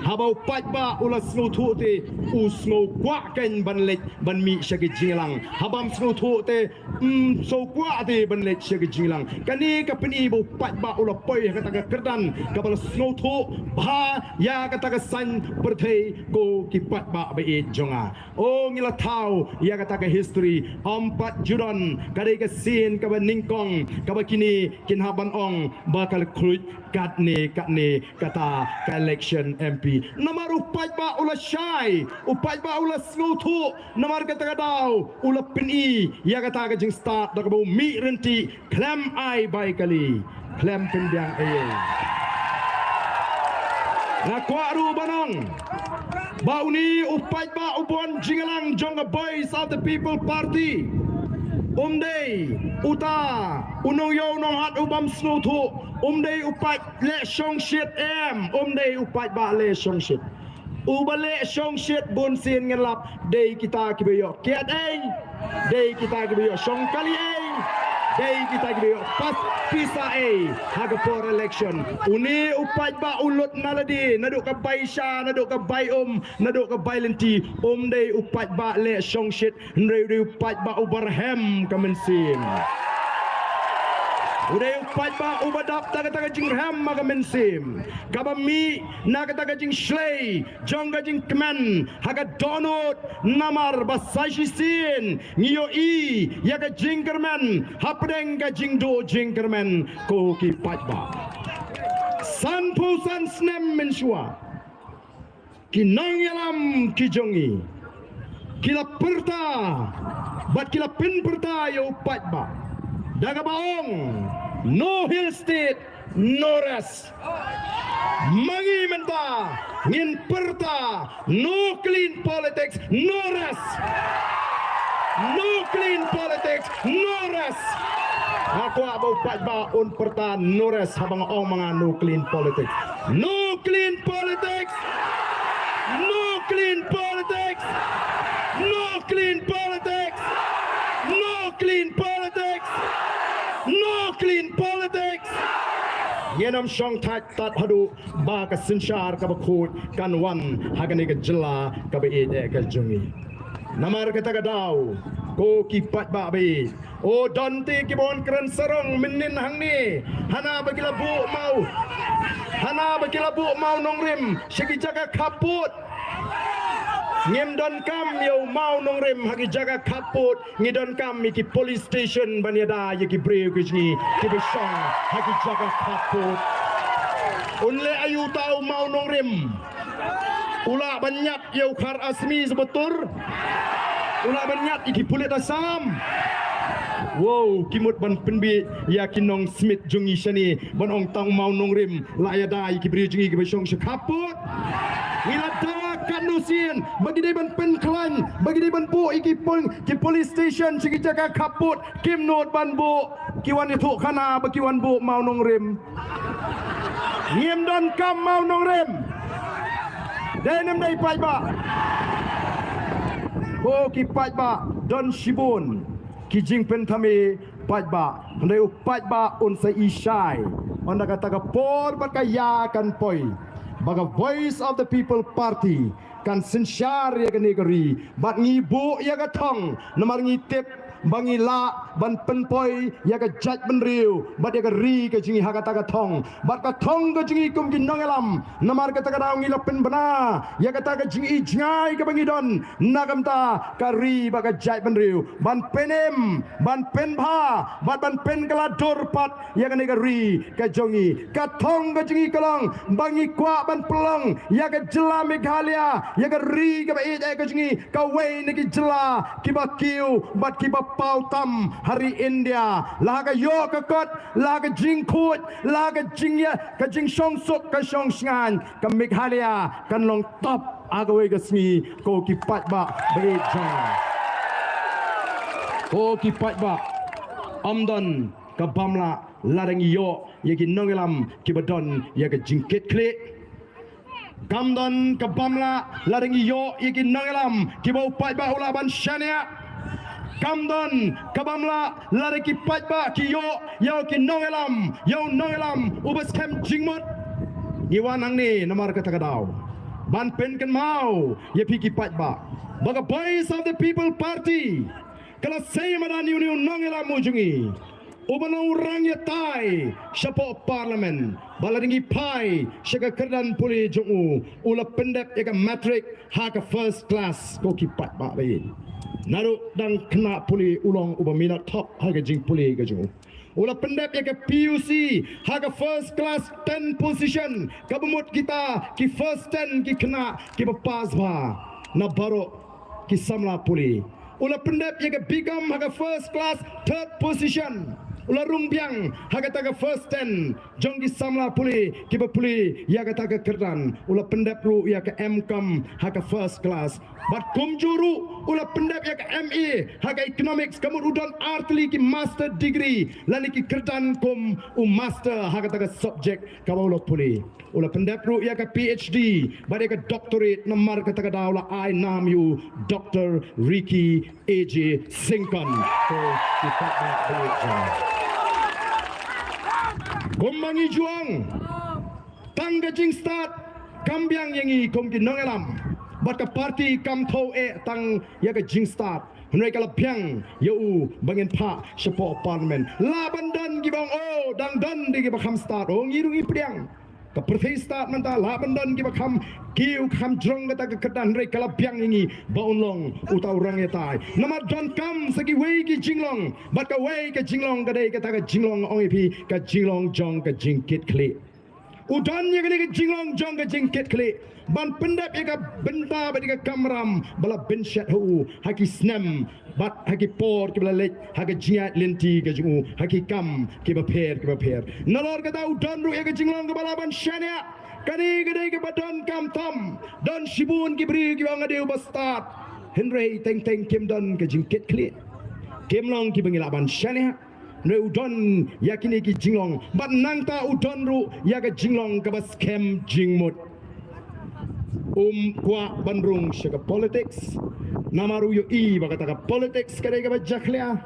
haba u paidbah u la sngewthuh te, u sngew kwah kein ban leit ban mih sha ka jingïalang. Haba ym sngewthuh te, ym sngew kwah te ban leit sha ka jingïalang. Kane ka pyni ba u paidbah u la poi ha kata ka kyrdan kaba la sngewthuh bha ïa kata ka saiñ pyrthei, ko ki paidbah ba ïeit jong nga. Oh, ngi la thaw ïa kata ka history. Ym pat ju don, ka dei ka sien kaba nyngkong kaba kine kin hap ban ong ba ka la khluit katne katne kata ka election M P. Namar u paidbah u la shai, u paidbah u la sngewthuh. Namar kata ka daw u la pyni ïa kata ka jingstad da kaba u mih ryntih, khlem ai bai kali, khlem pynbiang ei ei. Nga kwah ruh ban ong ba une u paidbah uba wan jingïalang jong ka Voice of the People Party, um dei uta u nongïaw nonghat u bym sngewthuh, um dei u paid leh shongshit, em, um dei u paidbah leh shongshit. Uba leh shongshit bun sien ngan lap, dei kita kiba ïoh kiad ei, dei kita kiba ïoh shong kali ei, dei kita kiba ïoh pas pisa ei ha ka por election. Une u paidbah u lut na lade, naduh ka bai sha, naduh ka bai um, naduh ka bai lynti. Um dei u paidbah leh shongshit, hynrei u dei u paidbah uba rhem ka mynsiem. U dei u paidbah uba dap da kata ka jingrhem ha ka mynsiem, kaba mih na kata ka jingshlei jong ka jingkmen ha ka dohnud. Namar ba sa shisien ngi ïohi ïa ka jingkyrmen hapdeng ka jingduh jingkyrmen, ko ki paidbah. Sanphew san snem mynshuwa, ki nongïalam ki jong ngi ki la pyrta bad ki la pynpyrta ïa u paidbah da kaba ong, no Hill State, no rest. Ma ngi mynta ngin pyrta, no clean politics, no rest. No clean politics, no rest. Nga kwah ba u paidbah un pyrta no rest haba nga ong ma nga no clean politics. No Clean politics! No clean politics! No clean politics! No clean politics! No clean politics! Ngin ym shong thait tad haduh ba ka synshar kaba khuid kan wan ha kane ka jylla kaba ïeit ka jong ngi. Namar kata ka daw, ko ki paidbah ba ïeit, o don te ki ban kren sarong mynnin hangne, hana ba ki la buh maw, hana ba ki la buh maw nongrim sha ki jaka khappud. Ngim donkam ïa u maw nongrim ha ki jaka khappud, ngi donkam ïa ki police station ban ïada ïa ki briew ki jong ngi kiba shong ha ki jaka khappud. Un leh aïu uta u maw nongrim? U lah ban ñiad ïa u Khar Asmi sha ba tur? U lah ban ñiad ïa ki pulit Assam? Wow, ki mut ban pynbiej ïa ki nongsmit jong ngi shane ban ong tang u maw nongrim la ïada ïa ki briew jong ngi kiba shong sha khappud. Ngi la dawa katno sien ba ki dei ban pynkhlaiñ, ba ki dei ban buh ïa ki pol-, ki police station sha ki jaka khappud, kim nud ban buh. Ki wan ïathuh khana ba ki wan buh maw nongrim. Ngim donkam maw nongrim. Dei ne ym dei paidbah? Ko ki paidbah, don shibun ki jingpynthame paidbah. Hynrei u paidbah un sa i shai. Ynda kata ka por bad ka ïa kan poi ba ka Voice of the People Party kan synshar ïa kane ka ri bad ngi buh ïa ka thong, namar ngi tip ba ngi lah ban pynpoi ïa ka jaitbynriew bad ïa ka ri ka jong ngi ha kata ka thong, bad ka thong ka jong ngi kum ki nongïalam. Namar kata ka daw ngi la pynbna ïa kata ka jingïohi jngai kaba ngi don na ka bynta ka ri bad ka jaitbynriew, ban pynim, ban pynbha bad ban pynkylla dur pat ïa kane ka ri ka jong ngi. Ka thong ka jong ngi ka long ba ngi kwah ban pynlong ïa ka jylla Meghalaya, ïa ka ri kaba ïeit ka jong ngi, kawei na ki jylla kiba kiew bad kiba paw tam ha ri India. La ha ka ïoh ka kot, la ha ka jingkhuid, la ha ka jingïa, ka jingshongsuk, ka shongshngaiñ, ka Meghalaya kan long top ha kawei ka sngi, ko ki paidbah ba ïeit jong nga. Ko ki paidbah, ym don ka bym lah lada ngi ïoh ïa ki nongïalam kiba don ïa ka jingkitkhlieh. Kam don ka bym lah lada ngi ïoh ïa ki nongïalam kiba u paidbah u lah ban shaniah. Kam don ka bym lah lada ki paidbah ki ïoh ïa ki nongïalam, ïa u nongïalam uba skhem jingmut. Ngi wan hangne namar kata ka daw ban pynkynmaw ïa phi ki paidbah ba ka Voice of the People Party ka la sei madan ïa une u nongïalam u jong ngi uba long u rangïatai shapoh Parliament, ba lada ngi phai sha ka kyrdan pule jong u, u la pyndep ïa ka matric ha ka first class, ko ki paidbah ba ïeit. Naduh dang khynnah pule u long uba minot top ha ka jingpule ka jong u. U la pyndep ïa ka P U C ha ka first class ten position, kaba mut kita ki first ten ki khynnah kiba pass bha na baroh ki samla pule. U la pyndep ïa ka B Com ha ka first class third position. U la rung biang ha kata ka first ten jong ki samla pule kiba pule ïa kata ka kyrdan. U la pyndep ruh ïa ka M Com ha ka first class. Bad kumjuh ruh u la pyndep ïa ka M A ha ka economics, ka mut u don artylli ki master degree lane ki kyrdan kum u master ha kata ka subject kaba u la pule. U la pyndep ruh ïa ka P H D bad ïa ka doctorate, namar kata ka daw la ai nam ïa u Doctor Ricky A J Syngkon. Ko ki paidbah ba ïeit jong nga, kumba ngi ju ong, tang ka jingstad kam biang ïa ngi kum ki nongïalam, bad ka party kam thew eh tang ïa ka jingstad. Hynrei ka la biang ïa u ba ngin phah shapoh Parliament. Lah ban don kiba ong, oh, dang don de kiba kham stad, oh, ngi ruh ngi pdiang. Ka pyrthei stad mynta, lah ban don kiba kham kiew, kham jrong kata ka kyrdan, hynrei ka la biang ïa ngi ba un long uta u rangïatai. Namar donkam sa kiwei ki jinglong, bad kawei ka jinglong ka dei kata ka jinglong, ong ïa phi, ka jinglong jong ka jingkitkhlieh. U don ïa kane ka jinglong jong ka jingkitkhlieh ban pyndep ïa ka bynta bad ïa ka kamram ba la bynshet ha u ha ki snem bad ha ki por kiba la leit, ha ka jingïaid lynti ka jong u, ha ki kam kiba pher kiba pher. Nalor kata u don ruh ïa ka jinglong kaba lah ban shaniah. Kane ka dei kaba donkam tam. Don shibun ki briew kiba ong, nga dei uba stad, hynrei teng teng kim don ka jingkitkhlieh. Kim long kiba ngi lah ban shaniah. Neu u don ïa kine ki jinglong, bad nangta u don ruh ïa ka jinglong kaba skhem jingmut. Um kwah ban rung sha ka politics, namar u ïohi ba kata ka politics ka dei kaba jakhlia.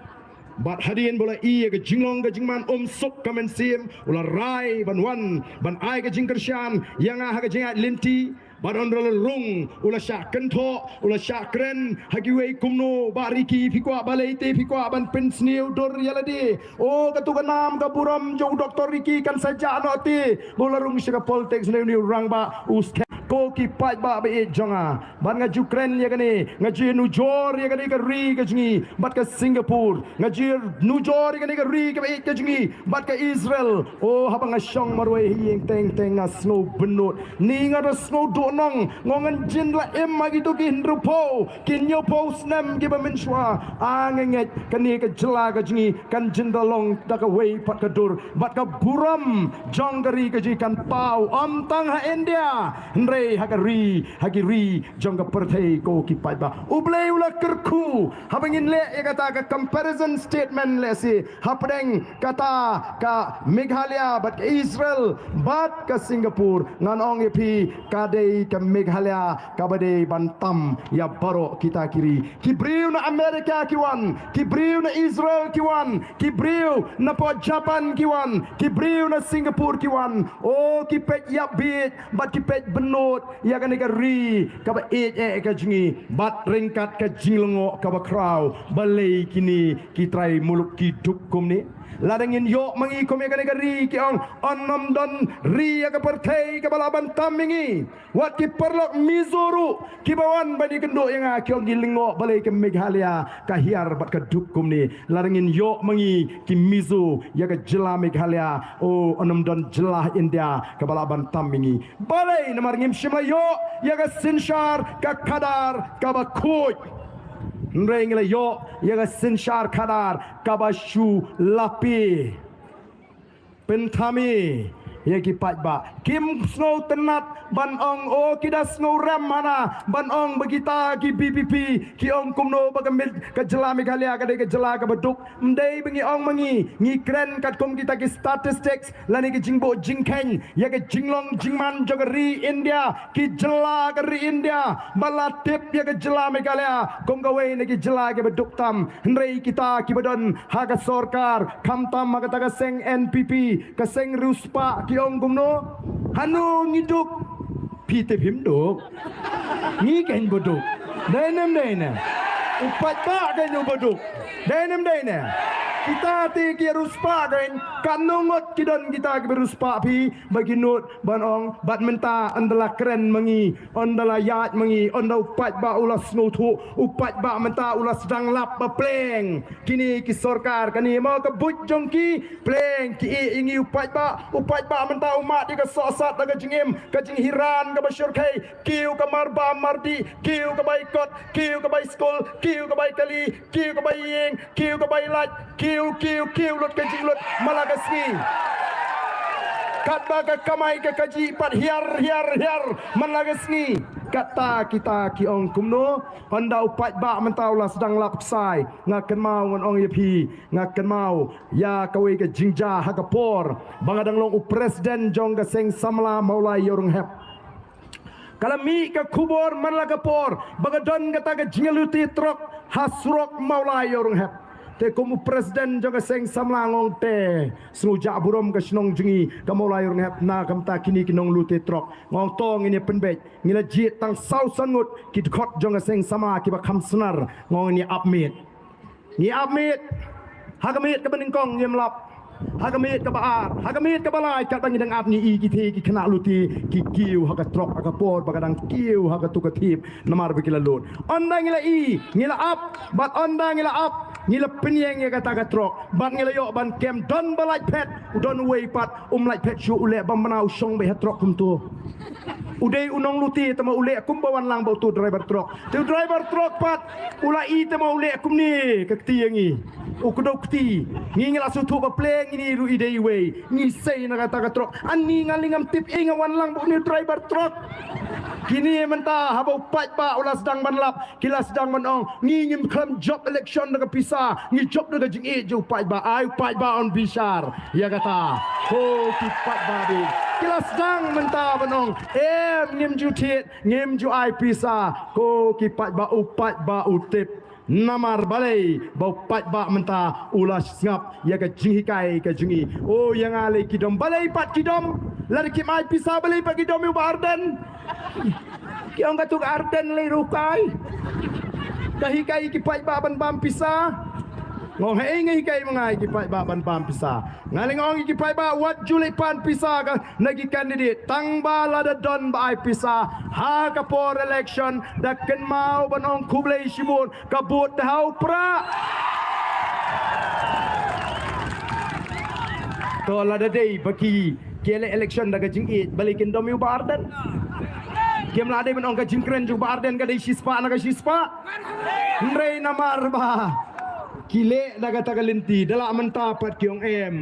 Bad hadien ba u la ïohi ïa ka jinglong ka jingman, um suk ka mynsiem, u la rai ban wan ban ai ka jingkyrshan ïa nga ha ka jingïaid lynti. Bad hynrei u la rung, u la shah kynthoh, u la shah kren ha kiwei kumno, ba riki phi kwah balei te phi kwah ban pynsniew dur ïa lade. O, katu ka nam ka burom jong u Doktor Riki kan sa jah noh te. Ba u la rung sha ka politics ne u rangbah, u skhem. Ko ki paidbah ba ïeit jong nga, bad nga ju kren ïa kane, nga ju nujor ïa kane ka ri ka jong ngi bad ka Singapore, nga ju nujor ïa kane ka ri kaba ïeit ka jong ngi bad ka Israel. O, haba nga shong marwei ha ïing teng teng nga sngew bynnud. Ni nga da sngew duhnong, nga ong ngan jin la im ha kito ki hynriewphew ki hynñiewphew snem kiba mynshuwa. A, nga ngeit kane ka jylla ka jong ngi kan jin da long da kawei pat ka dur, bad ka burom jong ka ri ka jong ngi kan paw ym tang ha India, hynrei ha ka ri, ha ki ri jong ka pyrthei, ko ki paidbah. U Blei u la kyrkhu, haba ngin leh ïa kata ka comparison statement lehse hapdeng kata ka Meghalaya bad ka Israel bad ka Singapore, ngan ong ïa phi, ka dei ka Meghalaya kaba dei ban tam ïa baroh kita ki ri. Ki briew na America ki wan, ki briew na Israel ki wan, ki briew na pdeng Japan ki wan, ki briew na Singapore ki wan. O, ki peit ïapbiej bad ki peit bynnud ïa kane ka ri kaba ïeit eh ka jong ngi. Bad ryngkat ka jinglyngngoh kaba khraw, balei kine ki trai muluk ki duk kumne? Lada ngin ïoh ma ngi kum ïa kane ka ri, ki ong, yn ym don ri ha ka pyrthei kaba lah ban tam ïa ngi. Wat ki paralok Mizo ruh kiba wan ban ïakynduh ïa nga ki ong ki lyngngoh balei ka Meghalaya ka hiar bad ka duk kumne. Lada ngin ïoh ma ngi ki Mizo ïa ka jylla Meghalaya, o, yn ym don jylla India kaba lah ban tam ïa ngi. Balei? Namar ngim shym la ïoh ïa ka synshar ka khadar kaba khuid, hynrei ngi la ïoh ïa ka synshar khadar kaba shu lapi. Pynthame ïa ki paidbah. Kim sngewtynnat ban ong, o, ki da sngewrem hana ban ong ba kita ki B P P ki ong kumno ba ka Meg-, ka jylla Meghalaya ka dei ka jylla kaba duk. Ym dei ba ngi ong ma ngi, ngi kren katkum kita ki statistics lane ki jingbuh jingkheiñ ïa ka jinglong jingman jong ka ri India, ki jylla ka ri India. Ba la tip ïa ka jylla Meghalaya kum kawei na ki jylla kiba duk tam. Hynrei kita kiba don ha ka sorkar, khamtam ha kata ka seng N P P, ka seng riewspah, ki ong kumno? Hano ngi duk? Phi te phim duk. Ngi kein ba duk. Dei ne ym dei ne? U paidbah kein uba duk. Dei ne ym dei ne? Kita te ki riewspah kein, katno ngut ki don kita kiba riewspah phi ba ki nud ban ong? Bad mynta ynda la kren ma ngi, ynda la ïaid ma ngi, ynda u paidbah u la sngewthuh, u paidbah mynta u la sdang lap ba pleng kine ki sorkar, kane mo ka buit jong ki, pleng ki ïeh ïa ngi u paidbah. U paidbah mynta u mad ïa ka sohsat da ka jingim, ka jinghiran kaba shyrkhei, kiew ka marbam mardih, kiew ka bai kot, kiew ka bai skul, kiew ka bai kali, kiew ka bai ïing, kiew ka bai lait, kiew, kiew, kiew lut ka jinglut man la ka sngi. Katba ka kamai ka kajih pat hiar, hiar, hiar man la ka sngi. Kata kita ki ong kumno? Ynda u paidbah mynta u la sdang lap ksai, nga kynmaw ngan ong ïa phi, nga kynmaw ïa kawei ka jingjia ha ka por ba nga dang long u president jong ka seng samla Mawlai Ïawrynghep. Ka la mih ka khubor man la ka por ba ka don kata ka jingïaluti trok ha surok Mawlai Ïawrynghep. Te kum u president jong ka seng samla nga ong te, sngewjah burom ka shnong jong ngi ka Mawlai Ïawrynghep na ka bynta kine ki nongluti trok. Nga ong to ngin ïa pynbeit, ngi la jied tang saw san ngut ki dkhot jong ka seng samla kiba kham snar, nga ong ngin ïa ap miet. Ngi ap miet. Ha ka miet kaba nyngkong ngim lap. Ha ka miet kaba ar, ha ka miet kaba lai, katba ngi dang ap ngi i ki thei ki khynnah luti ki kiew ha ka trok ha ka por ba ka dang kiew ha katu ka thip namar ba ki la lut. Ynda ngi la i, ngi la ap, bad ynda ngi la ap, ngi la pynïeng ïa kata ka trok, bad ngi la ïoh ban kem don ba lait phet, u don uwei pat um lait phet shuh, u leh bym bna, u shong beit ha trok kumto. U dei u nongluti te ma u leh kumba wan lang bad utu u driver trok. Te u driver trok pat u la i te ma u leh kumne ka kti ïa ngi. U kdew kti. Ngi ngi la sngewthuh ba pleng ine ruh i dei iwei. Ngi sei na kata ka trok. Ani nga lei ngam tip ei nga wan lang bad une u driver trok. Kine mynta haba u paidbah u la sdang ban lap, ki la sdang ban ong, ngi ngim khlem jop election da ka pisa, ngi jop da ka jingïeit jong u paidbah. Ai u paidbah un bishar ïa kata. Ko ki paidbah beit, ki la sdang mynta ban ong, em, ngim ju thied, ngim ju ai pisa. Ko ki paidbah, u paidbah u tip. Namar balei ba u paidbah mynta u la sngap ïa ka jinghikai ka jong ngi. O ïa nga lei ki dom, balei pat ki dom? Lada kim ai pisa balei pat ki dom ïa u Bah Ardent? Ki ong katu ka Ardent lei ruh kai. Ka hikai ïa ki paidbah ban bam pisa. Nga ong haei nga hikai ma nga ïa ki paidbah ban bam pisa? Nga lei nga ong ïa ki paidbah wat ju leit pan pisa ka na ki candidate, tang ba lada don ba ai pisa ha ka por election, da kynmaw ban ong khublei shibun, ka vote da ha u prah. To lada dei ba ki, ki leh election da ka jingïeit, balei kin dom ïa u Bah Ardent? Kim lah dei ban ong ka jingkren jong u Bah Ardent ka dei shispah na ka shispah. Hynrei namar ba ki leh da kata ka lynti, da lah mynta pat ki ong em,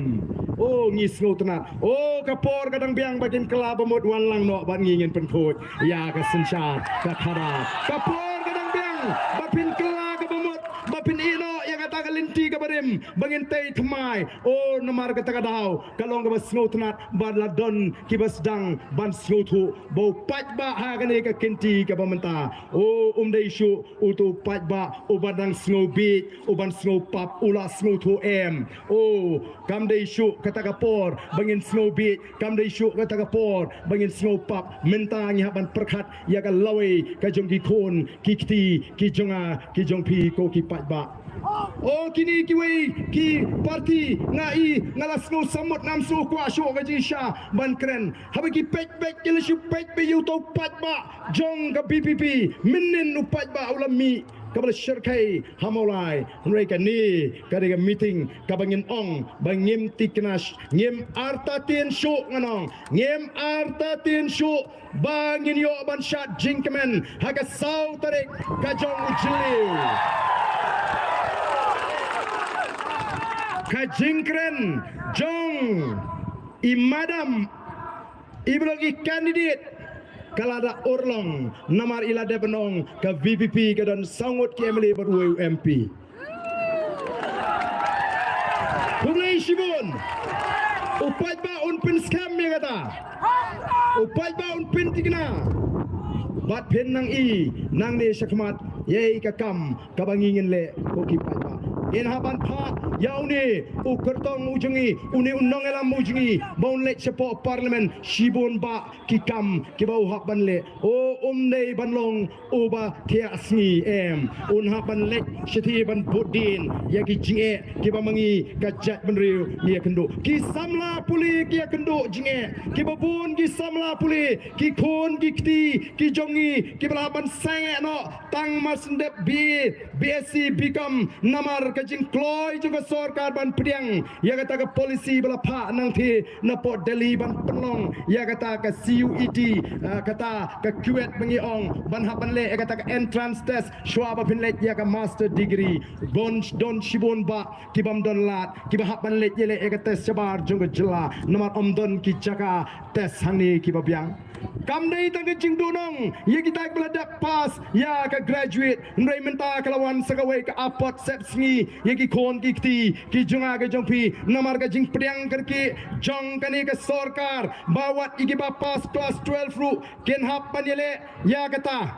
o ngi sngewtynnat. O ka por ka dang biang ba kin kylla ba mut, wan lang noh bad ngi, ngin pynkhuid ïa ka synshar ka khadar. Ka por ka dang biang ba phin kylla ka ba mut, ba phin ïeh noh ïa kata ka lynti ka barim ba ngin tei thymmai. O namar kata ka daw ka long kaba sngewtynnat ba la don kiba sdang ban sngewthuh ba u paidbah ha kane ka kynti kaba mynta, o um dei shuh uto u paidbah uba dang sngewbieit, uban sngewpap, u la sngewthuh em. O kam dei shuh kata ka por ba ngin sngewbieit, kam dei shuh kata ka por ba ngin sngewpap. Mynta ngi hap ban pyrkhat ïa ka lawei ka jong ki khun ki kti ki jong nga ki jong phi, ko ki paidbah. O kine kiwei ki party nga i, nga la sngew samut, ngam sngew kwah shuh ka jingshisha ban kren. Haba ki peit beit, ki la shu peit beit ïa uto u paidbah jong ka VPP. Mynnin u paidbah u la mih kaba la shyrkhei ha Mawlai. Hynrei kane ka dei ka meeting kaba ngin ong ba ngim tikna, ngim artatien shuh, ngan ong ngim artatien shuh ba ngin ïoh ban shad jingkmen ha ka saw tarik ka jong u Jylliew. Ka jingkren jong i madam iba long i candidate ka la da urlong, namar i la dep ban ong ka VPP ka don saw ngut ki MLA bad uwei u MP. Khublei shibun. U paidbah un pynskhem ïa kata. U paidbah un pyntikna. Bad phin nang i nangne shakhmat ïa ka kam kaba ngi ngin leh, ko ki paidbah. Ngin hap ban phah ïa une u kyrtong u jong ngi, une u nongïalam u jong ngi ba un leit shapoh Parliament shibun bah ki kam kiba u hap ban leh. O um dei ban long uba thiah sngi em. Un hap ban leit shathie ban bud dien ïa ki jingeh kiba ma ngi ka jaitbynriew ngi ïakynduh. Ki samla pule ki ïakynduh jingeh, kiba bun ki samla pule, ki khun ki kti ki jong ngi kiba la hap ban sangeh noh tang mar shu dep BA, BSc, BCom, namar ka jingkloi jong ka sorkar ban pdiang ïa kata ka policy ba la phah nangthie na pdeng Delhi ban pynlong ïa kata ka CUET, ah, kata ka CUET ba ngi ong, ban hap ban leh ïa kata ka entrance test shuwa ba phin leit ïa ka master degree. Don, don shibun bah ki bym don lad kiba hap ban leit ïaleh ïa ka test shabar jong ka jylla, namar ym don ki jaka test hangne kiba biang. Kam dei tang ka jingduhnong ïa kita kiba la dep pass ïa ka graduate, hynrei mynta ka la wan sa kawei ka apot sepsngi ïa ki khun ki kti ki jong nga ki jong phi, namar ka jingpdiang kyrkieh jong kane ka sorkar ba wat ïa kiba pass klas twelve ruh kin hap ban ïaleh ïa kata.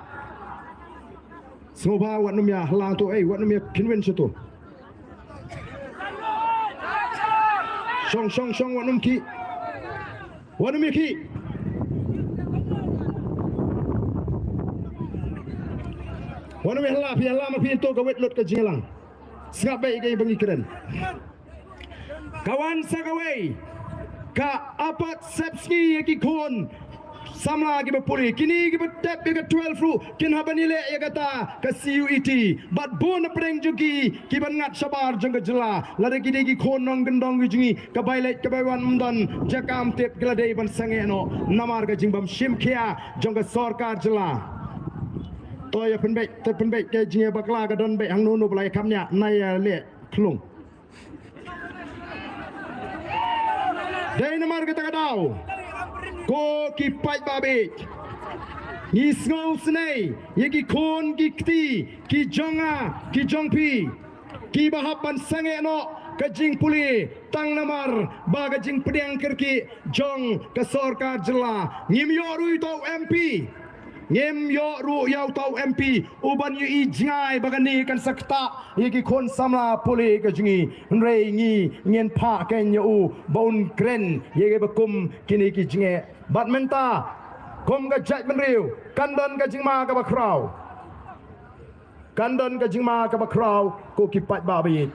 Sngewbha wat nym ïa hla to, ei, wat nym ïa kynwin sha to. Shong, shong, shong, wat nym khih. Wat nym ïa khih. Wat nym ïa hla, phi hla ma phi to ka wet lut ka jingïalang. Sngap beit ïa kaei ba ngi kren. Ka wan sa kawei ka apot sepsngi ïa ki khun samla kiba pule. Kine kiba tep ïa ka twelve ruh kin hap ban ïaleh ïa kata ka CUET. Bad bun na pdeng jong ki kiba ngat shabar jong ka jylla. Lada ki dei ki khun nongkyndong ki jong ngi, ka bai leit ka bai wan ym don jaka, ym tip, ki la dei ban sangeh noh namar ka jingbym shim khia jong ka sorkar jylla. To ïa pynbeit, to pynbeit ka jingïabakla ka don beit hangno hangno, ba la ïa kham ñiah, na ïaleh khlung. Dei namar kata ka daw, ko ki paidbah beit, Ngi sngewsynei ïa ki khun ki kti ki jong nga ki jong phi, kiba hap ban sangeh noh ka jingpule tang namar ba ka jingpdiang kyrkieh jong ka sorkar jylla. Ngim ïoh ruh ïa uta u M P. Ngim ïoh ruh ïa uta u M P uban ïohi jngai ba kane kan sa ktah ïa ki khun samla pule ka jong ngi. Hynrei ngi ngin phah keiñ ïa u ba un kren ïa kiba kum kine ki jingeh. Bad mynta kum ka jaitbynriew kan don ka jingma kaba khraw. Kan don ka jingma kaba khraw, ko ki paidbah ba ïeit.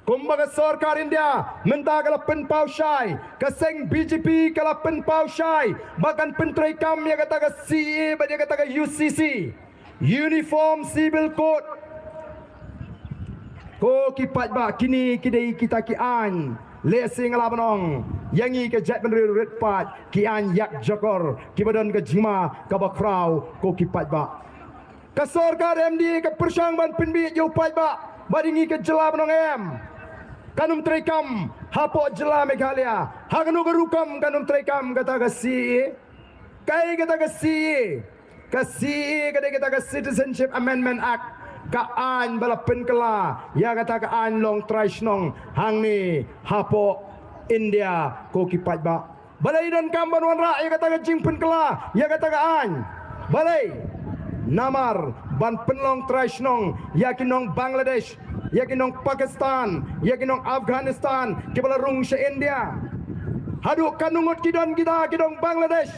Kumba ka sorkar India mynta ka la pynpaw shai, ka seng B J P ka la pynpaw shai ba kan pyntreikam ïa kata ka C A A bad ïa kata ka U C C, Uniform Civil Code. Ko ki paidbah, kine ki dei kita ki aiñ, lehse nga lah ban ong, ïa ngi ka jaitbynriew rit paid, ki aiñ ïakjakor kiba don ka jingma kaba khraw, ko ki paidbah. Ka sorkar M D A ka pyrshang ban pynbieit ïa u paidbah bad ïa ngi ka jylla ban ong em, kan ym treikam hapoh jylla Meghalaya. Ha kano ka rukom kan ym treikam kata ka C A A? Kaei kata ka C A A? Ka C A A ka dei kata ka Citizenship Amendment Act, ka aiñ ba la pynkylla ïa kata ka aiñ long trai shnong hangne hapoh India, ko ki paidbah. Balei donkam ban wanrah ïa kata ka jingpynkylla ïa kata ka aiñ? Balei? Namar ban pynlong trai shnong ïa ki nong Bangladesh, ïa ki nong Pakistan, ïa ki nong Afghanistan kiba la rung sha India. Haduh katno ngut ki don kita ki nong Bangladesh,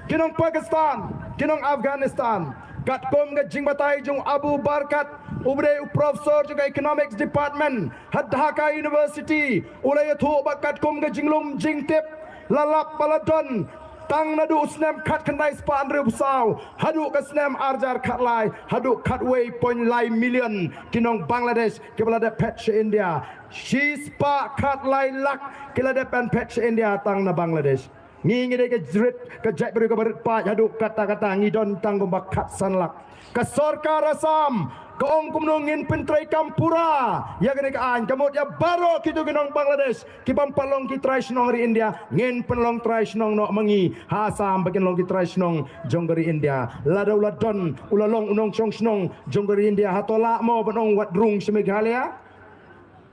ki nong Pakistan, ki nong Afghanistan? Katkum ka jingbatai jong Abu Barkat, uba dei u professor jong ka Economics Department ha Dhaka University, u la ïathuh ba katkum ka jinglum jingtip, la lap ba la don tang naduh u snem khatkhyndai spah hynriewphew saw haduh ka snem arhajar khatlai, haduh khatwei point lai million ki nong Bangladesh kiba la dep phet sha India. Shispah khatlai lak ki la dep ban phet sha India tang na Bangladesh. Ngi, ngi dei ka jrit, ka jaitbynriew kaba rit paid haduh katta katta, ngi don tang kumba khatsan lak. Ka sorkar Assam ka ong kumno ngin pyntreikam pura ïa kane ka aiñ, ka mut ïa baroh kito ki nong Bangladesh ki bym pat long ki trai shnong ri India, ngin pynlong trai shnong noh ma ngi ha Assam ba kin long ki trai shnong jong ka ri India. Lada u la don, u la long u nongshong shnong jong ka ri India, hato lah mo ban ong wat rung sha Meghalaya?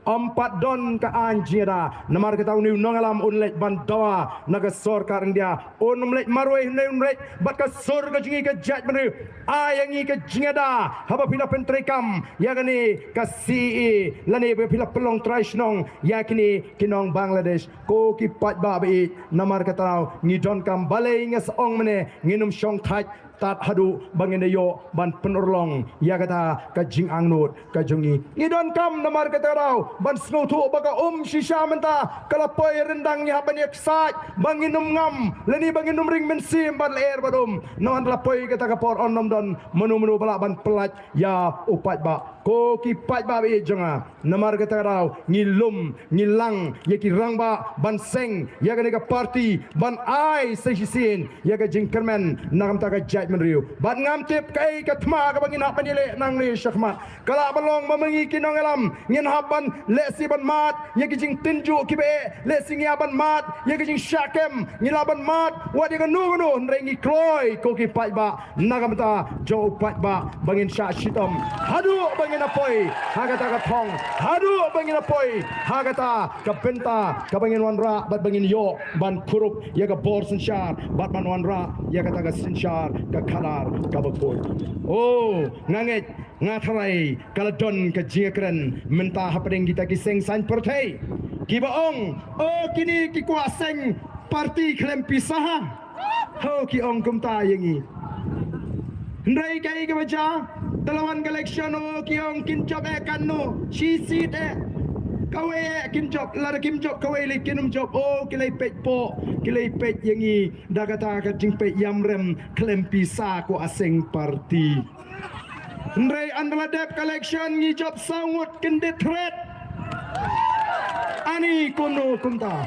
Ym pat don ka aiñ jingïada, namar kata une u nongïalam un leit ban dawa na ka sorkar India, un ym leit marwei, hynrei un leit bad ka sur ka jong ngi ka jaitbynriew. Ai ïa ngi ka jingïada haba phi la pyntreikam ïa kane ka C A A lane ba phi la pynlong trai shnong ïa kine ki nong Bangladesh. Ko ki paidbah ba ïeit, namar kata ngi donkam, balei nga sa ong mynne ngin ym shong thait tad haduh ba ngin da ïoh ban pynurlong ïa kata ka jingangnud ka jong ngi. Ngi donkam namar kata ka daw ban sngewthuh ba ka um shisha mynta ka la poi ryndang, ngi hap ban ïa ksaid ba ngin ym ngam lane ba ngin ym ring mynsiem bad lyer bad um. Namar la poi kata ka por, yn ym don mano mano ba lah ban pyllait ïa u paidbah. Ko ki paidbah ba ïeit jong nga, namar kata ka daw ngi lum ngi lang ïa ki rangbah ban seng ïa kane ka party ban ai sa shisien ïa ka jingkyrmen na ka bynta ka jaitbynriew. Bad ngam tip kaei ka thma kaba ngin hap ban ïaleh nangne shakhmat. Ka lah ban long ba ma ngi ki nongïalam ngin hap ban lehse ban mad ïa ki jingtynjuh kiba eh, lehse ngi hap ban mad ïa ki jingshah kem, ngi lah ban mad wat ïa kano kano, hynrei ngi kloi, ko ki paidbah, na ka bynta jong u paidbah ba ngin shah shitom haduh ba ngin da poi ha kata ka thong, haduh ba ngin da poi ha kata ka bynta kaba ngin wanrah bad ba ngin ïoh ban kurup ïa ka bor synshar bad ban wanrah ïa kata ka synshar ka khadar kaba khuid. Oh, nga ngeit, nga tharai ka la don ka jingkren mynta hapdeng kita ki seng saiñ pyrthei kiba ong, oh, kine ki kwah seng party khlem pisa ha. Ho, ki ong kumta ïa ngi. Hynrei kaei kaba jia, te la wan ka election, oh, ki ong kin jop eh katno, shi seat eh. Kawei eh kin jop, lada kim jop kawei lei kin ym jop, oh, ki lei peit poh, ki lei peit ïa ngi da kata ka jingpeit ïamrem khlem pisa, kwah seng party. Hynrei ynda la dep ka election ngi jop saw ngut, kyndit thret. Ani kumno kumta.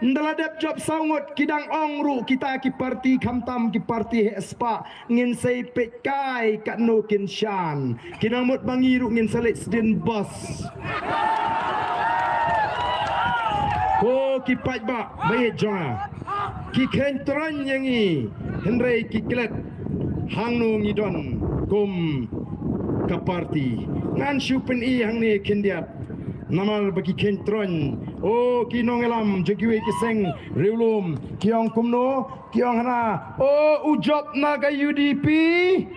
Ynda la dep jop saw ngut ki dang ong ruh kita ki party, khamtam ki party heh spah, ngin sa ïa peit kai katno kin shan. Ki nang mut ba ngi ruh ngin sa leit sdien bos. Ko ki paidbah ba ïeit jong nga, ki kheiñ tyraiñ ïa ngi, hynrei ki klet hangno ngi don kum ka party. Ngan shu pyni hangne khyndiat. Namar ba ki khein troiñ, o ki nongïalam jong kiwei ki seng riewlum, ki ong kumno, ki ong hana, o u jop na ka U D P,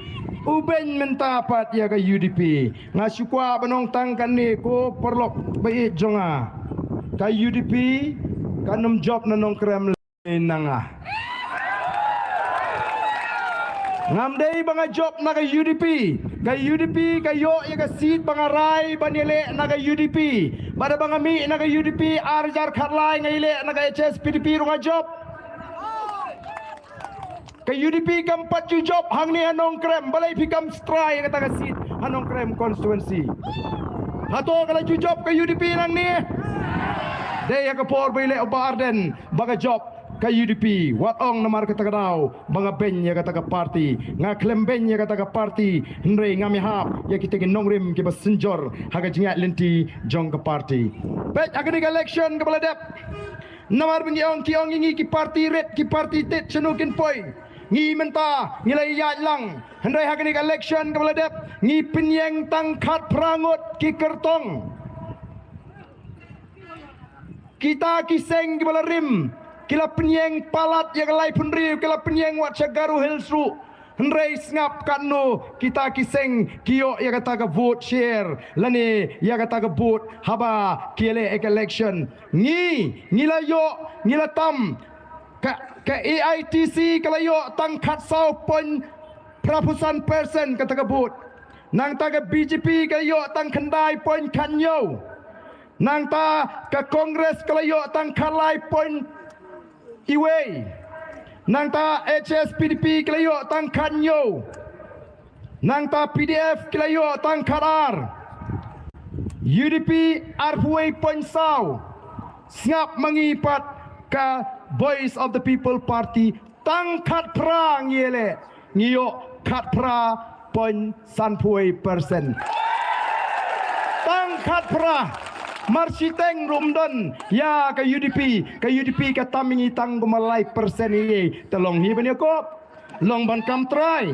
u beiñ mynta pat ïa ka U D P. Nga shu kwah ban ong tang kane ko paralok ba ïeit jong nga. Ka U D P kan ym jop na Nongkrem lei na nga. Ngam dei ba nga jop na ka U D P. Ka U D P ka ïoh ïa ka seat ba nga rai ban ïaleh na ka U D P. Bad haba nga mih na ka U D P ar hajar khatlai nga ïaleh na ka H S P D P ruh nga jop. Ka U D P kam pat ju jop hangne ha Nongkrem, balei phi kam try ïa kata ka seat ha Nongkrem constituency? Hato ka la ju jop ka U D P nangne? Dei ha ka por ba ïaleh u Bah Ardent ba ka jop ka U D P. Wat ong namar kata ka daw ba nga beiñ ïa kata ka party. Nga khlem beiñ ïa kata ka party, hynrei ngam ïahap ïa kita ki nongrim kiba synjor ha ka jingïaid lynti jong ka party. Peit ha kane ka election kaba la dep. Namar ba ngi ong, ki ong ïa ngi ki party rit, ki party tit, shano kin poi? Ngi mynta ngi la ïaid lang. Hynrei ha kane ka election kaba la dep ngi pynïeng tang khatphra ngut ki kyrtong. Kita ki seng kiba la rim ki la pynïeng palat ïa ka laiphew hynriew, ki la pynïeng wat sha Garo Hills ruh. Hynrei sngap katno kita ki seng ki ïoh ïa kata ka vote share lane ïa kata ka vote haba ki ïaleh ïa ka election. Ngi, ngi la ïoh, ngi la tam. Ka, ka A I T C ka la ïoh tang khatsaw point phra phew san percent kata ka vote. Nangta ka B J P ka la ïoh tang khyndai point khathynñiew. Nangta ka Congress ka la ïoh tang khatlai point iwei. Nangta H S P D P ka la ïoh tang khathynñiew. Nangta P D F ki la ïoh tang khatar. U D P arphew wei point saw. Sngap ma ngi pat ka Voice of the People Party tang khatphra ngi ïaleh, ngi ïoh khatphra point sanphew wei percent. Tang khatphra. Mar shiteng ruh ym don ïa ka U D P, ka U D P ka tam ïa ngi tang kumba lai percent ïa, te long hi ban ïakob. Long ban kam trai.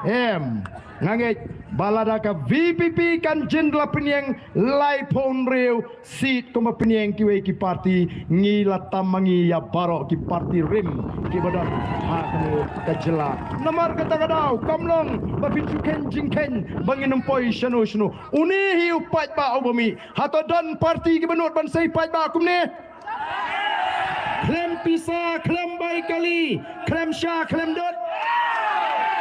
Em, nga ngeit ba lada ka V P P kan jin la pynïeng laiphew hynriew seat kumba pynïeng kiwei ki party, ngi la tam ma ngi ïa baroh ki party rim kiba don ha kane ka jylla. Namar kata ka daw kam long ba phin shu kheiñ jingkheiñ ba ngin ym poi shano shano. Une hi u paidbah uba mih. Hato don party kiba nud ban sei paidbah kumne? Khlem pisa, khlem bai kali, khlem sha, khlem dud.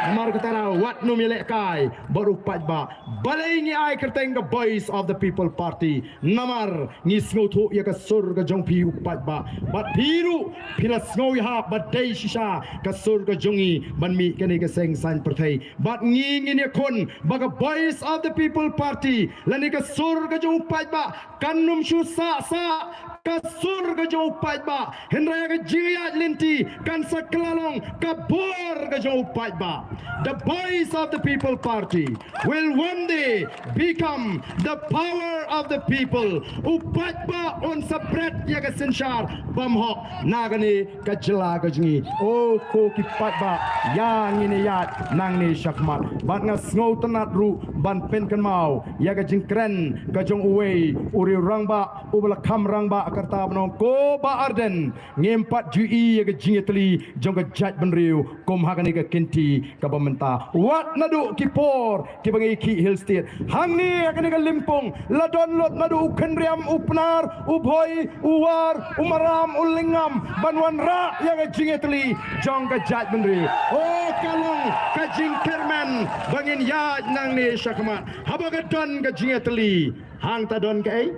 Namar kata ruh wat nym ïalehkai bad u paidbah. Balei ngi ai kyrteng ka Voice of the People Party? Namar ngi sngewthuh ïa ka sur ka jong phi u paidbah. Bad phi ruh phi la sngew ïahap ba dei shisha ka sur ka jong ngi ban mih kane ka seng saiñ pyrthei. Bad ngi ngin ïakhun ba ka Voice of the People Party lane ka sur ka jong u paidbah kan ym shu sah sah ka sur ka jong u paidbah, hynrei ka jingïaid lynti kan sa kylla long ka bor ka jong u paidbah. The Voice of the People Party will one day become the power of the people. U paidbah un sa bret ïa ka synshar bym hok na kane ka jylla ka jong ngi. O ko ki paidbah, ïa ngin ïaid nangne shakhmat. Bad nga sngewtynnat ruh ban pynkynmaw ïa ka jingkren ka jong uwei u riew rangbah uba la kham rangbah, ka rta ban ong ko Bah Ardent, ngim pat ju i ïa ka jingïatylli jong ka jaitbynriew kum ha kane ka kynti kaba mynta. Wat naduh ki por kiba ngi khih Hill State, hangne ha kane ka lympung la don lut naduh u Khynriam, u Pnar, u Bhoi, u War, u Maram, u Lyngngam ban wanrah ïa ka jingïatylli jong ka jaitbynriew. O ka long ka jingkyrmen ba ngin ïaid nangne shakhmat. Haba ka don ka jingïatylli, hangta don kaei?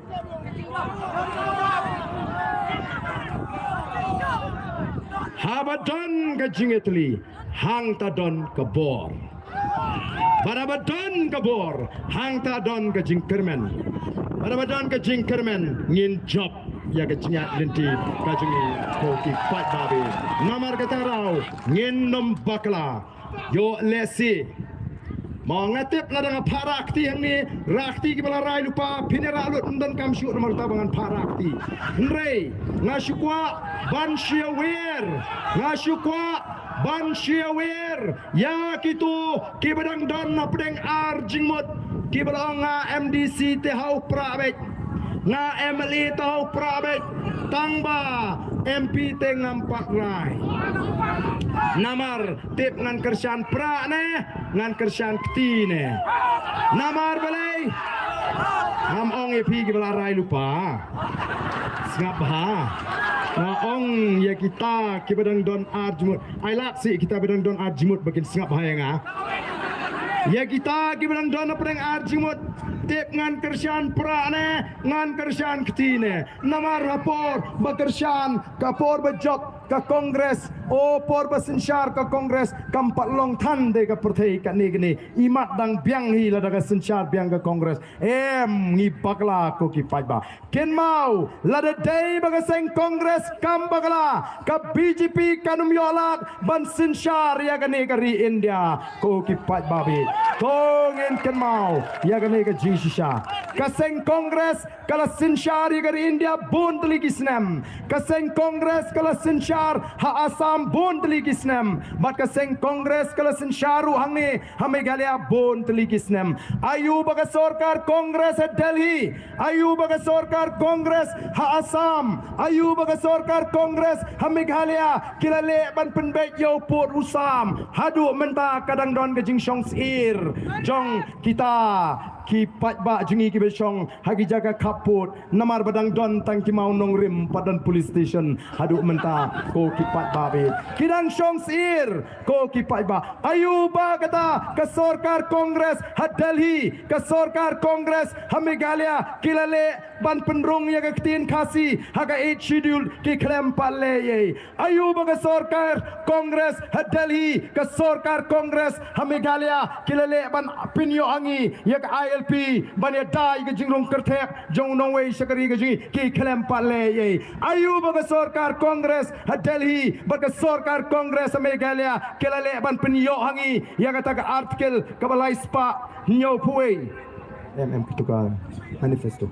Haba don ka jingïatylli, hangta don ka bor. Bad haba don ka bor, hangta don ka jingkyrmen. Bad haba don ka jingkyrmen, ngin jop ïa ka jingïaid lynti ka jong ngi ko ki paidbah. Namar kata ruh ngin nym bakla. Ïoh lehse. Mo nga tip lada nga phah rah kti hangne, rah kti kiba la rai lypa, phin ïa rah lut, ym donkam shuh namar kata ba ngan phah rah kti. Hynrei nga shu kwah ban shu ïawer, nga shu kwah Ban shu ïawer ïa kito kiba dang don na pdeng ar jingmut, kiba la ong nga MDC te ha u Prah beit, nga MLA te ha u Prah beit, tang ba MP te ngam pat rai. Namar tip ngan kyrshan Prah ne ngan kyrshan kti ne. Namar balei? Ngam ong ïa phi kiba la rai lypa. Sngap bha. Nga ong ïa kita kiba dang don ar jingmut. Ai lad sih kita ba dang don ar jingmut ba kin sngap bha ïa nga. Ïa kita kiba dang don na pdeng ar jingmut, tip ngan kyrshan Prah ne ngan kyrshan kti ne. Namar ha por ba kyrshan, ka por ba jop ka Congress, o por ba synshar ka Congress, kam pat long than de ka pyrthei kane kane. Imat dang biang hi lada ka synshar biang ka Congress. Em, ngi bakla ko ki paidbah. Kynmaw, lada dei ba ka seng Congress kam bakla, ka BJP kan ym ïoh lad ban synshar ïa kane ka ri India, ko ki paidbah beit. To ngin kynmaw ïa kane ka jingshisha. Ka seng Congress ka la synshar ïa ka ri India bun tylli ki snem. Ka seng Congress ka la synshar ha Assam bun tylli ki snem. Bad ka seng Congress ka la synshar ruh hangne ha Meghalaya bun tylli ki snem. Aïu ba ka sorkar Congress ha Delhi, aïu ba ka sorkar Congress ha Assam, aïu ba ka sorkar Congress ha Meghalaya ki la leh ban pynbeit ïa u pud u sam? Haduh mynta ka dang don ka jingshong syier jong kita ki paidbah jong ngi kiba shong ha ki jaka khappud, namar ba dang don tang ki mawnongrim, pat don police station haduh mynta, ko ki paidbah beit. Ki dang shong syier, ko ki paidbah. Aïu ba kata ka sorkar Congress ha Delhi, ka sorkar Congress ha Meghalaya ki la leh ban pynrung ïa ka ktien Khasi ha ka Eighth Schedule, ki khlem pat leh ei ei? Aïu ba ka sorkar Congress ha Delhi, ka sorkar Congress ha Meghalaya ki la leh ban pynïoh ha ngi ïa ka ILP ban ïada ïa ka jingrung kyrthep jong u nongwei sha ka ri ka jong ngi, ki khlem pat leh ei ei? Aïu ba ka sorkar Congress ha Delhi bad ka sorkar Congress ha Meghalaya ki la leh ban pynïoh ha ngi ïa kata ka article kaba lai spah hynñiewphew wei? Em, em, kito ka manifesto.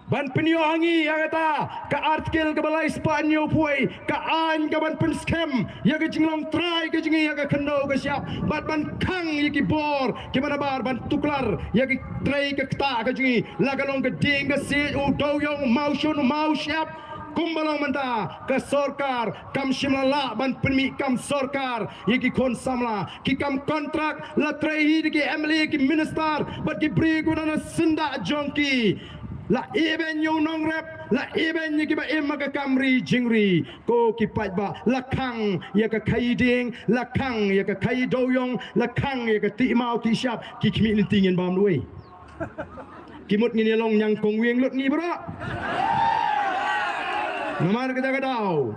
Ban pynïoh ha ngi ïa kata ka article kaba lai spah hynñiewphew wei, ka aiñ kaban pynskhem ïa ka jinglong trai ka jong ngi ïa ka khyndew ka shyiap, bad ban khang ïa ki bor kiba nabar ban tuklar ïa ki trei ka ktah ka jong ngi, la ka long ka dieng ka siej, u dewiong, u mawshun, u mawshyiap. Kumba long mynta ka sorkar kam shym la lah ban pynmih kam sorkar ïa ki khun samla, ki kam kontrak la trei hi da ki MLA, ki minister bad ki briew kiba don ha syndah jong ki. La ibeiñ ïa u nongrep, la ibeiñ ïa kiba im ha ka kam ri jingri. Ko ki paidbah, la khang ïa ka khaïi dieng, la khang ïa ka khaïi dewiong, la khang ïa ka tih maw tih shyiap, ki khmih lynti ngin bam duwei. Ki mut ngin ïa long ñiangkong wieng lut ngi baroh. Namar kata ka daw,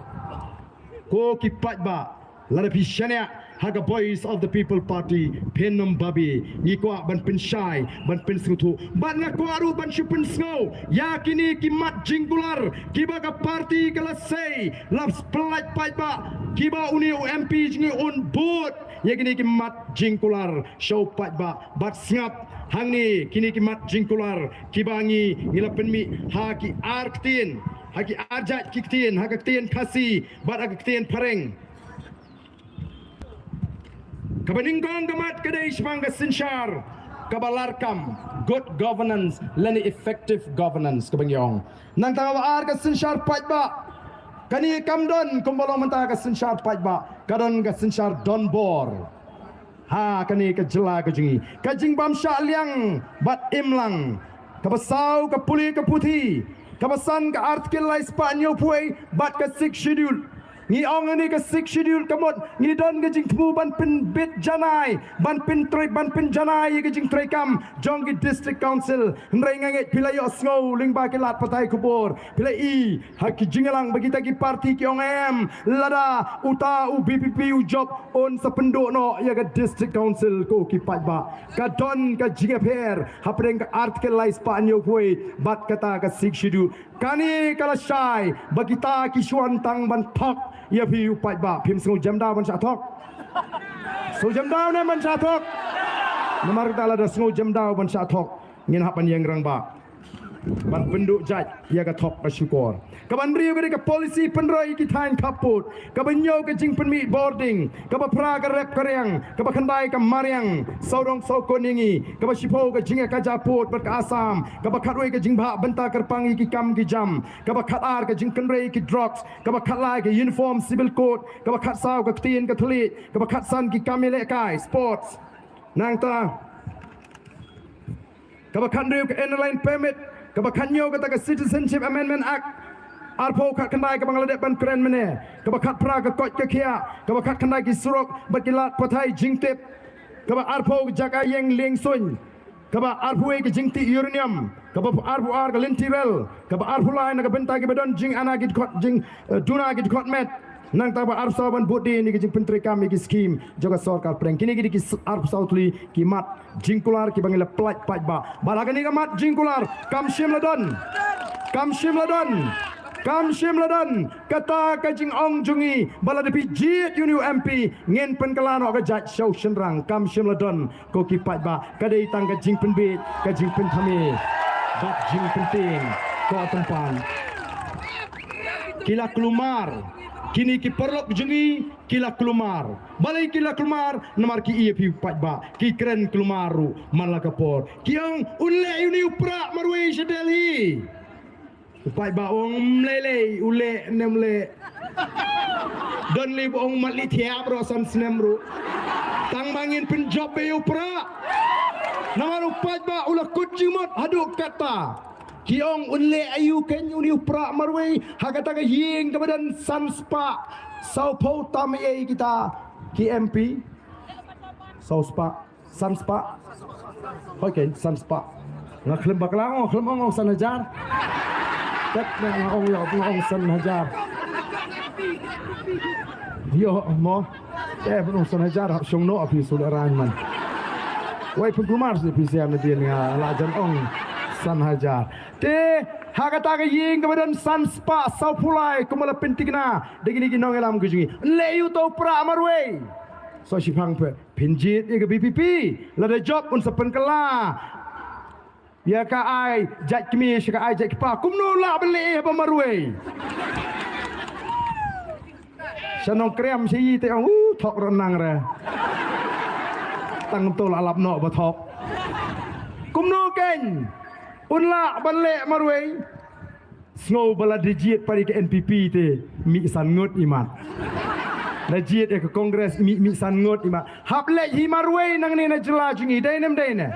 ko ki paidbah, lada phi shaniah ha ka Voice of the People Party, phin ym babe. Ngi kwah ban pynshai, ban pynsngewthuh. Bad nga kwah ruh ban shu pynsngew ïa kine ki mat jingkular kiba ka party ka la sei, la pyllait paidbah, kiba une u MP jong ngi un bud ïa kine ki mat jingkular sha u paidbah. Bad sngap hangne kine ki mat jingkular kiba ngi, ngi la pynmih ha ki ar ktien, ha ki ar jait ki ktien, ha ka ktien Khasi bad ha ka ktien Phareng. Kaba nyngkong ka mat ka dei shaphang ka synshar kaba larkam, good governance lane effective governance kaba ngi ong. Nangta kaba ar ka synshar paidbah. Kane kam don kumba long mynta ka synshar paidbah, ka don ka synshar donbor. Ha kane ka jylla ka jong ngi, ka jingbym shah liang bad imlang. Kaba saw, ka pule ka puthi. Kaba san, ka article lai spah hynñiewphew wei bad ka Sixth Schedule. Ngi ong ïa kane ka Sixth Schedule ka mut ngi don ka jingthmu ban pynbit janai, ban pyntrei, ban pynjanai ïa ka jingtreikam jong ki District Council. Hynrei nga ngeit phi la ïohsngew lyngba ki lad pathai khubor, phi la i ha ki jingïalang ba kita ki party ki ong em, lada uta u VPP u jop un sa pynduh noh ïa ka District Council, ko ki paidbah. Ka don ka jingïapher hapdeng ka article lai spah hynñiewphew wei bad kata ka Sixth Schedule. Kane ka la shai ba kita ki shu wan tang ban thok ïa phi u paidbah. Phim sngew jem daw ban shah thok? Sngew jem daw ne ban shah thok? Namar kata lada sngew jem daw ban shah thok, ngin hap ban ïeng rangbah. ban pynduh jait ïa ka thok ka shukor. Kaba hynriew ka dei ka policy pynroi ïa ki thaiñ khappud. Kaba hynñiew ka jingpynmih bording. Kaba phra ka rep ka riang. Kaba khyndai ka mariang sawdong sawkun ïa ngi. Kaba shiphew ka jingïakajia pud bad ka Assam. Kaba khatwei ka jingbha bynta kyrpang ïa ki kam ki jam. Kaba khatar ka jingkynrei ïa ki drugs. Kaba khatlai ka uniform civil code. Kaba khatsaw ka ktien ka thylliej. Kaba khatsan ki kam ïalehkai sports. Nangta kaba khathynriew ka Inner Line Permit. Kaba khathynñiew kata ka Citizenship Amendment Act arphew khatkhyndai kaba nga la dep ban kren mynne. Kaba khatphra ka koit ka khiah. Kaba khatkhyndai ki surok bad ki lad pathai jingtip. Kaba arphew ka jaka ïeng lieng suiñ. Kaba arphew wei ka jingtih uranium. Kaba arphew ar ka lynti rel. Kaba arphew lai na ka bynta kiba don jingana ki dkhot jing, eh, duna ki dkhot met. Nangta ba arphew saw ban bud dien ïa ki jingpyntreikam ïa ki skim jong ka sorkar pdeng. Kine ki dei ki s-, arphew saw tylli ki mat jingkular kiba ngi la pynlait paidbah. Bad ha kane ka mat jingkular kam shym la don. Kam shym la don. Kam shym la don kata ka jingong jong ngi ba lada phi jied ïa une u M P ngin pynkylla noh ka jait sha u shynrang. Kam shym la don. Ko ki paidbah, ka dei tang ka jingpynbeit, ka jingpynthame bad jingpyntieng. Ko tympan ki la kulmar, kine ki paralok jong ngi ki la kulmar. Balei ki la kulmar? Namar ki ïa phi paidbah, ki kren kulmar ruh man la ka por. Ki ong un leh ïa une u prah marwei sha Delhi. U paidbah u ong, ym lei lei, u leh ne ym leh. Don lei ba ong mat leit thiah baroh san snem ruh. Tang ba ngin pynjop beit ïa u prah. Namar u paidbah u la kut jingmut haduh katta. Ki ong un leh aïu kein une u prah marwei ha kata ka ïing kaba don san spah sawphew tam ei kita ki M P. Saw spah. San spah. Hooid kein, san spah. Nga khlem bakla, nga khlem ong, ong san hajar. Tet ne nga ong ïa, nga ong san hajar. Ïoh mo. Eh, ban ong san hajar, hap shong noh phi shu lehraiñ man. Wei pynkulmar seh phi sha nadien nga la jan ong san hajar. Te ha kata ka ïing kaba don san spah sawphew lai kum ba la pynthikna da kine ki nongïalam ka jong ngi. Leh ïa uto u prah marwei. Sa shiphang phi. Phin jied ïa ka V P P, lada jop un sa pynkylla ïa ka ai jait kmie sha ka ai jait kpa. Kumno lah ban leh haba marwei? Sha Nongkriam sha i te ong, u thok ron nang re. Tang to la lap noh ba thok. Kumno kein un lah ban leh marwei? Sngew ba lada jied pat ïa ka N P P te mih san ngut imat. La jied ïa ka Congress mih, mih san ngut imat. Hap leit hi marwei nangne na jylla jong ngi, dei ne ym dei ne?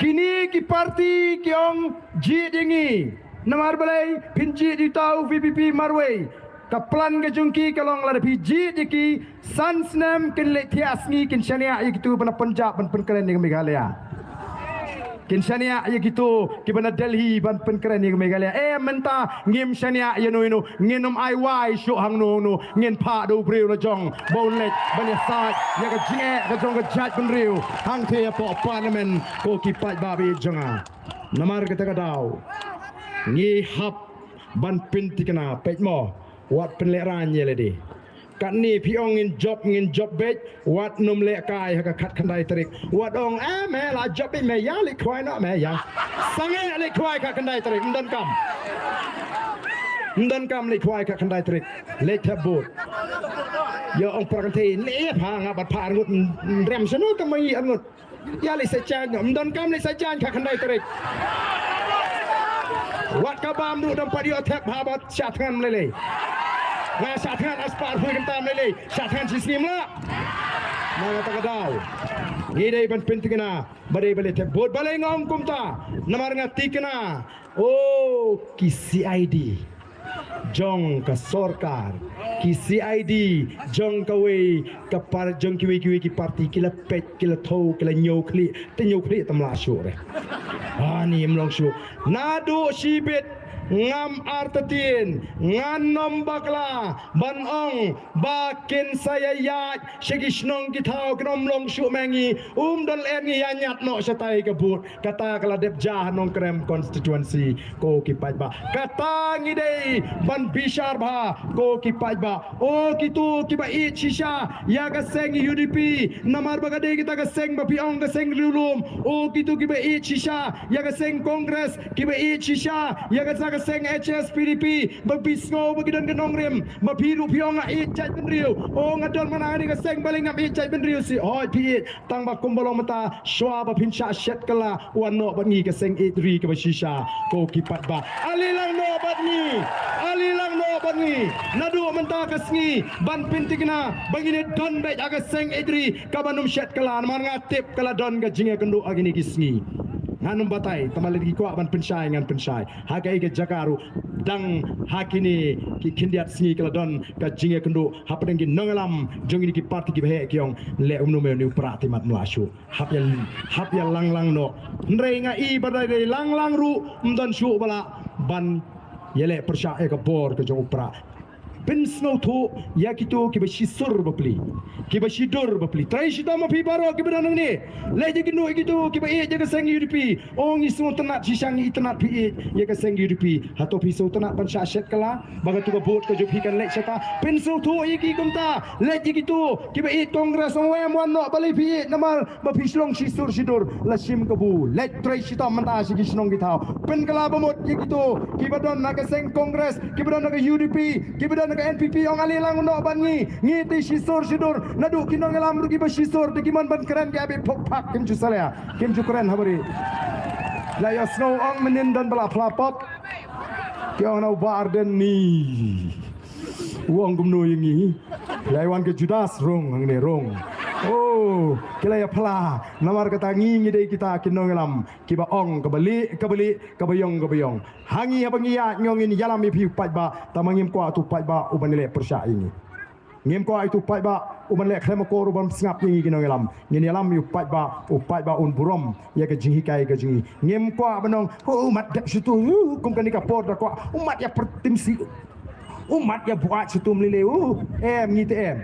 Kine ki party ki ong jied ïa ngi. Namar balei phin jied ïa uta u V P P marwei? Ka plan ka jong ki ka long lada phi jied ïa ki, san snem kin leit thiah sngi, kin shaniah ïa kito ba na Punjab ban pynkren ïa ka Meghalaya. Kin shaniah ïa kito kiba na Delhi ban pynkren ïa ka Meghalaya. Eh, mynta ngim shaniah ïa no ïa no, ngin ym ai wai shuh hangno hangno, ngin phah da u briew la jong ba un leit ban ïasaid ïa ka jingeh ka jong ka jaitbynriew hangtei hapoh Parliament, ko ki paidbah ba ïeit jong nga. Namar kata ka daw ngi hap ban pynthikna, peit mo, wat pynlehraiñ ïa lade. Katne phi ong ngin jop, ngin jop beit, wat nym lehkai ha ka khatkhyndai tarik. Wat ong, eh, me la jop beit me, ïa leit khwai noh me ïa. Sangeh leit khwai khatkhyndai tarik, ym donkam. Ym donkam leit khwai khatkhyndai tarik. Leit thep vote. Ïa ong para kynthei, leit ïa pha nga bad pha arngut, ym rem shano tang ma ngi arngut. Ïa leit sa jan, ym donkam leit sa jan khatkhyndai tarik. Wat ka bam ruh dang pat ïoh thep ha ba shah thngan lei lei. Nga shah thngan ha spah arphew kynta lei lei. Shah thngan shisngi ym lah. Na kata ka daw ngi dei ban pynthikna ba dei ban leit thep vote. Balei nga ong kumta? Namar nga thikna, oh, ki C I D jong ka sorkar, ki C I D jong kawei ka par-, jong kiwei kiwei ki party, ki la peit, ki la thew, ki la ñiew khlieh, te ñiew khlieh te ym lah shuh re. Ani ym long shuh. Naduh shibit Ngam artatien, ngan ym bakla ban ong ba kin sa ïaid sha ki shnong ki thaw, kin ym long shuh ma ngi, um don lehnoh ngi ïa ñiad noh shatai ka vote. Kata ka la dep jia ha Nongkrem constituency, ko ki paidbah. Kata ngi dei ban bishar bha, ko ki paidbah. O kito kiba ïeit shisha ïa ka seng U D P, namar ba ka dei kata ka seng ba phi ong ka seng riewlum. O kito kiba ïeit shisha ïa ka seng Congress, kiba ïeit shisha ïa kata ka seng H S P D P, ba phi sngew ba ki don ka nongrim, ba phi ruh phi ong nga ïeit jaitbynriew. O nga don man ha kane ka seng, balei ngam ïeit jaitbynriew shuh? Hooid phi ïeit, tang ba kumba long mynta, shwa ba phin shah shet kylla, wan noh bad ngi ka seng ïeit ri kaba shisha, ko ki paidbah. Ale lang noh bad ngi, ale lang noh bad ngi. Naduh mynta ka sngi ban pynthikna ba ngin ïa don beit ha ka seng ïeit ri kaban ym shet kylla, namar nga tip ka la don ka jingïakynduh ha kine ki sngi. Ngan ym batai, tangba lada ki kwah ban pynshai ngan pynshai. Ha kaei ka jaka ruh, dang ha kine ki khyndiat sngi ka la don ka jingïakynduh hapdeng ki nongïalam jong kine ki parti kiba heh, ki ong leh kumno me, une u Prah te mat mlah shuh. Hap ïa, hap ïa lang lang noh. Hynrei nga i ba dei dei lang lang ruh ym don shuh ba lah ban ïaleh pyrshah ïa ka bor ka jong u Prah. Pynsngewthuh ïa kito kiba shisur bapli, kiba shidur bapli. Trei shitom ma phi baroh kiba don hangne. Leit ïakynduh ïa kito kiba ïeit ïa ka seng U D P. O ngi sngewtynnat shisha, ngi itynnat phi ïeit ïa ka seng U D P. Hato phi sngewtynnat ban shah shet kylla ba kato ka vote ka jong phi kan leit shata? Pynsngewthuh ïa ki kumta. Leit ïa kito kiba ïeit Congress, ong em, wan noh, balei phi ïeit? Namar ba phi shlong shisur shidur, la shim kabu. Leit trei shitom mynta sha ki shnong ki thaw. Pynkylla ba mut ïa kito kiba don ha ka seng Congress, kiba don ha ka U D P, kiba don ha ka N P P, ong ale lang noh bad ngi. Ngi te shisur shidur, naduh ki nongïalam ruh kiba shisur, te ki mon ban kren ki ïa bit phok phak, kim ju salia, kim ju kren ha bari. La ïohsngew ong mynnin don ba la phla pop. Ki ong na u Bah Ardent ni. U ong kumno ïa ngi? Lei wan ka Judas rung, hangne rung. Oh, ki la ïa phla. Namar kata ngi, ngi dei kita ki nongïalam kiba ong kaba lieh kaba lieh, kaba ïong kaba ïong. Ha ngi haba ngi ïaid, ngi ong ngin ïalam ïa phi u paidbah, tangba ngim kwah uto u paidbah uban ïaleh pyrshah ïa ngi. Ngim kwah ïa uto u paidbah uban leh khlem akor, uban sngap ïa ngi ki nongïalam. Ngin ïalam ïa u paidbah, u paidbah un burom ïa ka jinghikai ka jong ngi. Ngim kwah ban ong, oh, u mat dep shuh uto, uh, kum kane ka por da kwah, u mat ïa pyrthei sih. U mat ïa buaid shuh uto, ym lei lei, uh, em, ngi te em.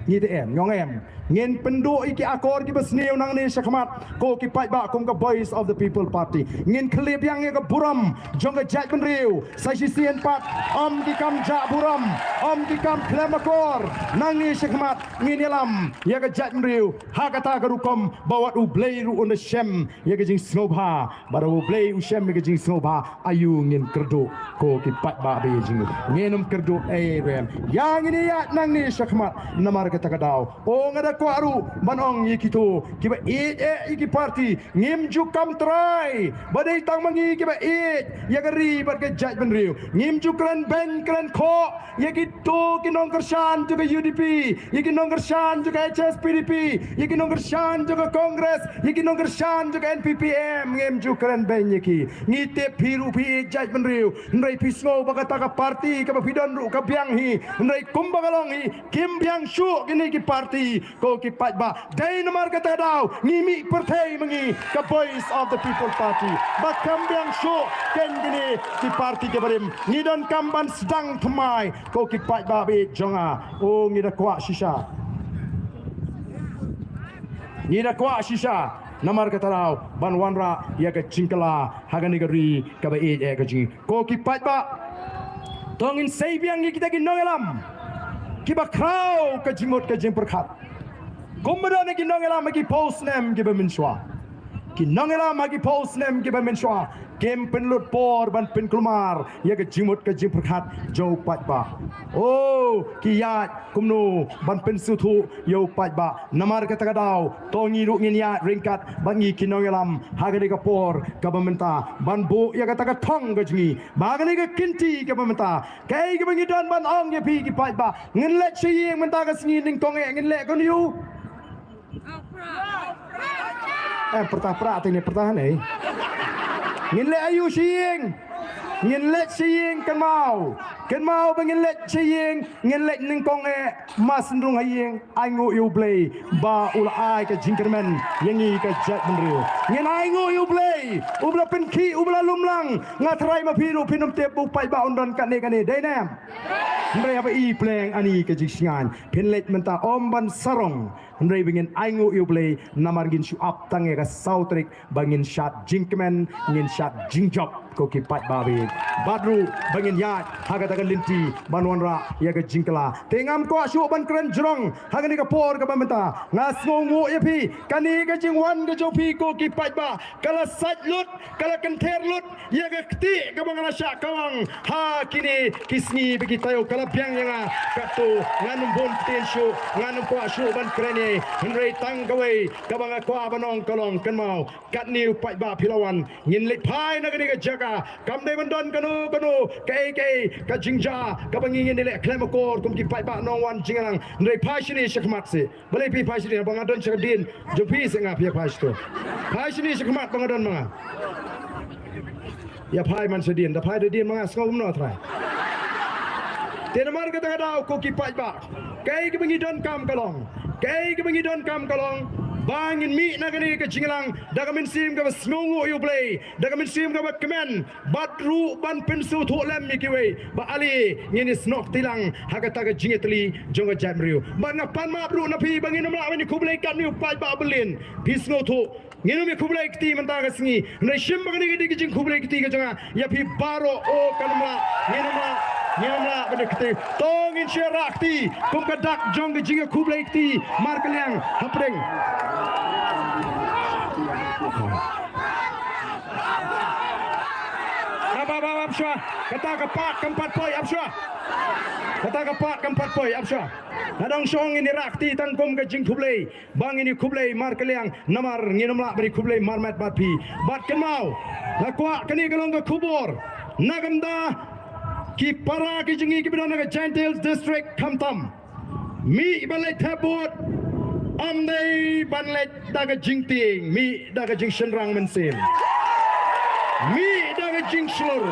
Ngi te em, ngi ong em. Ngin pynduh ïa ki akor kiba sniew nangne shakhmat, ko ki paidbah, kum ka Voice of the People Party. Ngin khlieh biang ïa ka burom jong ka jaitbynriew. Sa shisien pat, ym ki kam jah burom, ym ki kam khlem akor. Nangne shakhmat ngin ïalam ïa ka jaitbynriew ha kata ka rukom ba wat U Blei ruh un da shem ïa ka jingsngewbha. Bad haba U Blei u shem ïa ka jingsngewbha, aïu ngin kyrduh, ko ki paidbah ba ïeit jong ngi? Ngin ym kyrduh ei ruh em. Ïa ngin ïaid nangne shakhmat namar kata ka daw. O nga da kwah ruh ban ong ïa kito kiba ïeit eh ïa ki parti, ngim ju kam trai ba dei tang ma ngi kiba ïeit ïa ka ri bad ka jaitbynriew. Ngim ju kren beiñ kren khoh ïa kito ki nongkyrshan jong ka U D P, ïa ki nongkyrshan jong ka H S P D P, ïa ki nongkyrshan jong ka Congress, ïa ki nongkyrshan jong ka N P P. Em, ngim ju kren beiñ ïa ki. Ngi tip phi ruh phi ïeit jaitbynriew, hynrei phi sngew ba kata ka parti kaba phi don ruh ka biang hi, hynrei kumba ka long hi, kim biang shuh kine ki parti. Ko ki paidbah, dei namar kata ka daw ngi mih pyrthei ma ngi ka Voice of the People Party, ba kam biang shuh kein kine ki parti kiba rim. Ngi donkam ban sdang thymmai, ko ki paidbah ba ïeit jong nga. O, ngi da kwah shisha, ngi da kwah shisha namar kata ka daw ban wanrah ïa ka jingkylla ha kane ka ri kaba ïeit eh ka jong ngi. Ko ki paidbah, to ngin sei biang ïa kita ki nongïalam kiba khraw ka jingmut ka jingpyrkhat. Kumba don ki nongïalam ha ki phew snem kiba mynshuwa. Ki nongïalam ha ki phew snem kiba mynshuwa kim pynlut por ban pynkulmar ïa ka jingmut ka jingpyrkhat jong u paidbah. O, ki ïaid kumno ban pynsngewthuh ïa u paidbah. Namar kata ka daw, to ngi ruh ngin ïaid ryngkat bad ngi ki nongïalam ha kane ka por kaba mynta, ban buh ïa kata ka thong ka jong ngi ba kane ka kynti kaba mynta. Kaei kaba ngi don ban ong ïa phi ki paidbah? Ngin leit sha ïing mynta ka sngi, nyngkong eh ngin leh kumno? Eh, pyrta Prah te ne, pyrta hangne. Ngin leh aïu sha ïing? Ngin leit sha ïing kynmaw. Kynmaw ba ngin leit sha ïing, ngin leit nyngkong eh, mas nrung ha ïing, ai nguh ïa U Blei ba u la ai ka jingkyrmen ïa ngi ka jaitbynriew. Ngin ai nguh ïa U Blei uba la pynkhih, uba la lum lang. Nga tharai ma phi ruh phin ym tip ba u paidbah un don kane kane, dei ne em? Hynrei haba i pleng ani ka jingsngewbha, phin leit mynta ym ban sarong. Hynrei ba ngin ai nguh ïa U Blei namar ngin shu ap tang ïa ka saw tarik ba ngin shad jingkmen, ngin shad jingjop, ko ki paidbah bad ruh ba ngin ïaid ha kata ka lynti ban wanrah ïa ka jingkylla. Te ngam kwah shuh ban kren jrong ha kane ka por kaba mynta. Nga sngewnguh ïa phi, kane ka jingwan ka jong phi ko ki paidbah ka la sait lut, ka la kynther lut ïa ka kti kaba nga la shah kawang ha kine ki sngi ba ki taïew, ka la biang ïa nga. Katto ngan ym bun ktien shuh, ngan ym kwah shuh ban kren ei, hynrei tang kawei kaba nga kwah ban ong ka long, kynmaw, katne u paidbah phi la wan, ngin leit phai na kane ka jaka. Kam dei ban don kano kano kaei kaei ka jingjia kaba ngi ngin ïaleh khlem akor kum ki paidbah nongwan jingïalang. Hynrei phai shane shakhmat seh. Balei phi phai shane? Ba nga don sha ka dien jong phi seh nga phi phai shato. Phai shane shakhmat ba nga don ma nga. Ïa phai man sha dien, da phai da dien ma nga, sngew kumno trai. Te namar kata ka daw ko ki paidbah, kaei kaba ngi donkam ka long, kaei kaba ngi donkam ka long ba ngin mih na kane ka jingïalang da ka mynsiem kaba sngewnguh ïa U Blei, da ka mynsiem kaba kmen, bad ruh ban pynsngewthuh lem ïa kiwei ba ale ngin ïasnoh kti lang ha kata ka jingïatylli jong ka jaitbynriew. Bad nga pan map ruh na phi ba ngin ym lah ban ïakhublei katne u paidbah Berlin. Phi sngewthuh, ngin ym ïakhublei kti mynta ka sngi. Hynrei shim ba kane ka dei ka jingkhublei kti ka jong nga ïa phi baroh. O, kan ym lah, ngin ym lah, ngin ym lah ban ïa kti. To ngin shu ïarah kti kum ka dak jong ka jingïakhublei kti markylliang hapdeng. Ap, ap, ap, ap shuwa. Kata ka part kam pat poi, ap shuwa. Kata ka part kam pat poi, ap shuwa. Nga dang shong ngin ïarah kti tang kum ka jingkhublei ba ngin ïakhublei markylliang namar ngin ym lah ban ïakhublei marmet bad phi. Bad kynmaw, nga kwah kane ka long ka khubor na ka bynta ki para ki jong ngi kiba don ha ka Jaintia Hills District khamtam. Mih ban leit thep vote, ym dei ban leit da ka jingtieng, mih da ka jingshynrang mynsiem. Mih da ka jingshlur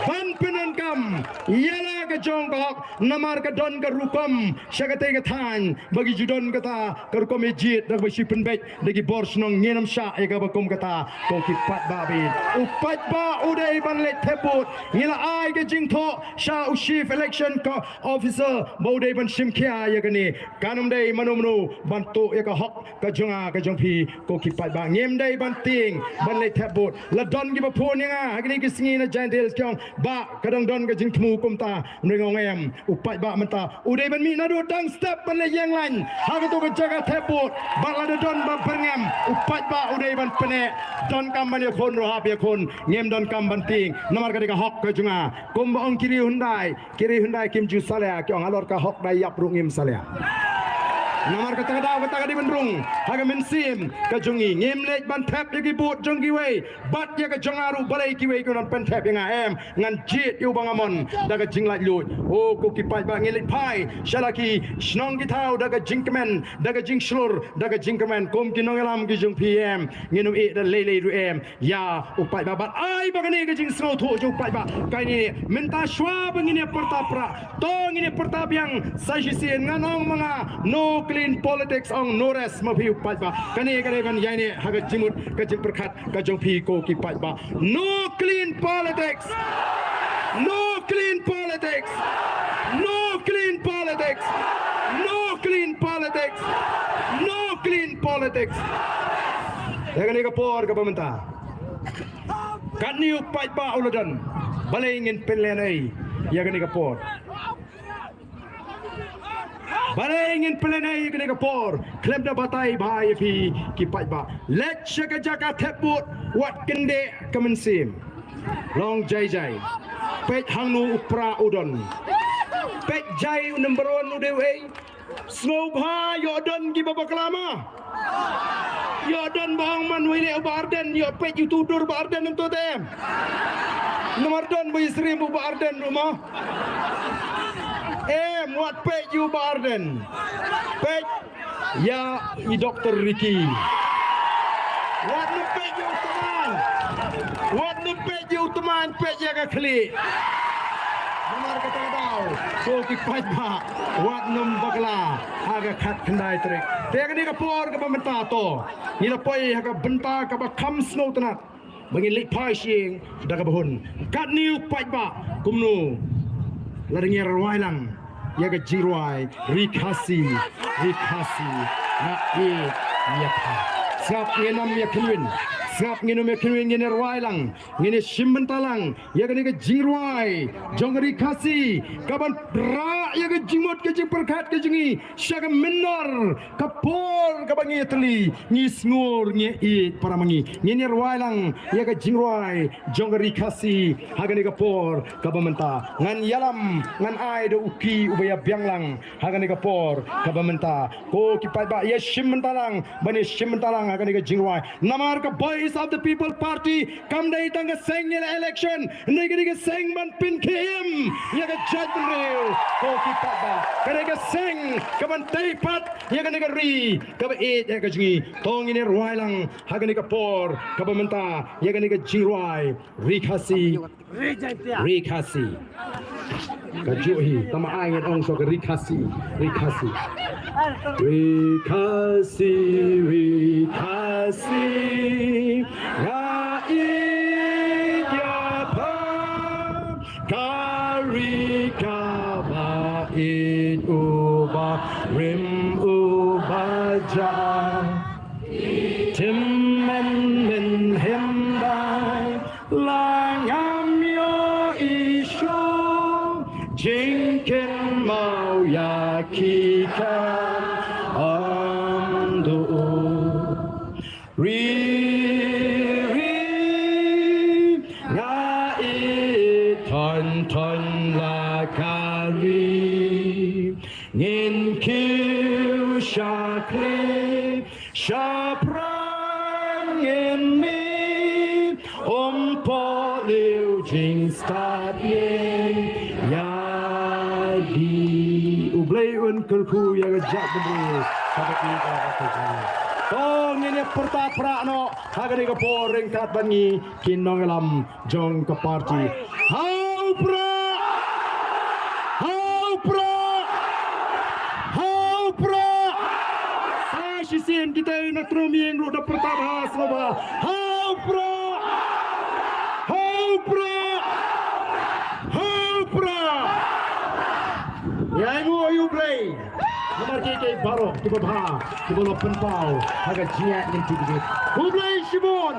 ban pyndonkam ïa la ka jong ka hok, namar ka don ka rukom sha katei ka thaiñ ba ki ju don kata ka rukom ïa jied da kaba shu pynbeit da ki bor shnong. Ngin ym shah ïa kaba kum kata ko ki paidbah bad u paidbah u dei ban leit thep vote. Ngi la ai ka jingthoh sha u Chief Election Co-, Officer ba u dei ban shim khia ïa kane. Kan ym dei mano mano ban tuh ïa ka hok ka jong nga ka jong phi ko ki paidbah. Ngim dei ban tieng ban leit thep vote. La don kiba phone ïa nga ha kine ki sngi na Jaintia Hills, ki ong, "Bah, ka dang don ka jingthmu kumta." Hynrei nga ong em, u paidbah mynta u dei ban mih naduh dang step ban leit ïeng lain ha kato ka jaka thep vote. Bad lada don ba byrngem, u paidbah u dei ban pyneh. Donkam ban ïakhun ruh hap ïakhun, ngim donkam ban tieng. Namar ka dei ka hok ka jong nga. Kumba ong ki riew hyndai, ki riew hyndai kim ju salia, ki ong halor ka hok da ïap ruh ngim salia. Namar kata ka daw kata ka dei ban rung ha ka mynsiem ka jong ngi. Ngim leit ban thep ïa ki vote jong kiwei bad ïa ka jong nga ruh balei kiwei ki wan pynthep ïa nga, em. Ngan jied ïa uba nga mon da ka jinglaitluid. O ko ki paidbah, ngin leit phai sha la ki shnong ki thaw da ka jingkmen, da ka jingshlur, da ka jingkmen kum ki nongïalam ki jong phi, em. Ngin ym ïeh da lei lei ruh, em, ïa u paidbah. Bad ai ba kane ka jingsngewthuh jong u paidbah, kane mynta shuwa ba ngin ïa pyrta pra, to ngin ïa pyrta biang sa shisien. Ngan ong ma nga, no clean politics, ong no rest ma phi u paidbah. Kane ka dei ban ïaineh ha ka jingmut ka jingpyrkhat ka jong phi ko ki paidbah. No clean politics. No clean politics. No clean politics. No clean politics. No clean politics. Ïa kane ka por kaba mynta, katne u paidbah u la don. Balei ngin pynlehnoh ïa kane ka por? Balei ngin pynlehnoh ïa kane ka por? Khlem da batai bha ïa phi ki paidbah, leit sha ka jaka thep vote, wat kyndeh ka mynsiem. Long jai jai. Peit hangno u pra u don. Peit jai u number one u dei uei. Sngewbha ïoh don kiba bakla ma. Ïoh don ba ong man wei leh u Bah Ardent, ïoh peit ïa utu u dur Bah Ardent hangto te, em. Namar don ba ïasyriem u Bah Ardent ruh ma. Em, wat peit ïa u Bah Ardent. Peit ïa i Doktor Ricky. Wat nym peit ïa u Tymmen. Wat nym peit ïa u tymmen peit ïa ka khlieh. Namar kata ka daw, ko ki paidbah, wat nym bakla ha ka khatkhyndai tarik. Te kane ka por kaba mynta to, ngi la poi ha ka bynta kaba kham sngewtynnat ba ngin leit phai sha ïing da kaba hun. Katne u paidbah kumno, lada ngi rwai lang ïa ka jingrwai Ri Khasi, Ri Khasi, nga ïeit ïa pha. Sngap, ngin ym ïa kynwin, sngap, ngin ym ïa kynwin, ngin rwai lang, ngin shim bynta lang ïa kane ka jingrwai jong ka Ri Khasi, kaban rah ïa ka jingmut ka jingpyrkhat ka jong ngi sha ka mynder, ka por kaba ngi ïatylli, ngi sngur, ngi ïeit para ma ngi. Ngin ïa rwai lang ïa ka jingrwai jong ka Ri Khasi ha kane ka por kaba mynta. Ngan ïalam, ngan ai da u ki uba ïa biang lang ha kane ka por kaba mynta. Ko ki paidbah, ïa shim bynta lang, ban ïa shim bynta lang ha kane ka jingrwai. Namar ka Voice of the People Party kam dei tang ka seng ïaleh election, hynrei ka dei ka seng ban pynkhie im ïa ka jaitbynriew. Ko ki paidbah, ka dei ka seng kaban tei pat ïa kane ka ri kaba ïeit ïa ka jong ngi. To ngin ïa rwai lang ha kane ka por kaba mynta ïa kane ka jingrwai Ri Khasi, Ri Khasi. Ka juh hi, tang ma ai ngan ong shuwa ka Ri Khasi, Ri Khasi. Ri Khasi, Ri Khasi, nga ïeit ïa pha, ka ri kaba ïeit, uba rim uba jah. Tymmen mynhynnin ba la ngam ïohi shuh, jingkynmaw ïa ki kam ym duh. Ri, ri, nga ïeit thon thon la ka ri. Ngin kiew sha khlieh sha pran, ngin mih, ym poi lei jingstad ïa ki. U Blei un kyrkhu ïa ka jaitbynriew. Kaba ki ka ka ka. To ngin ïa pyrta phra noh ha kane ka por ryngkat bad ngi ki nongïalam jong ka party. Ha u Prah! Ha u Prah! Ha u Prah! Sa shisien kita na Trum Ïing ruh da pyrta bha sngewbha. Ha u Prah! Ha u Prah! Ha u Prah! Ïa ngi u Blei. Namar ki ki baroh kiba bha kiba la pynpaw ha ka jingïaid lynti jong ngi. U Blei shibun.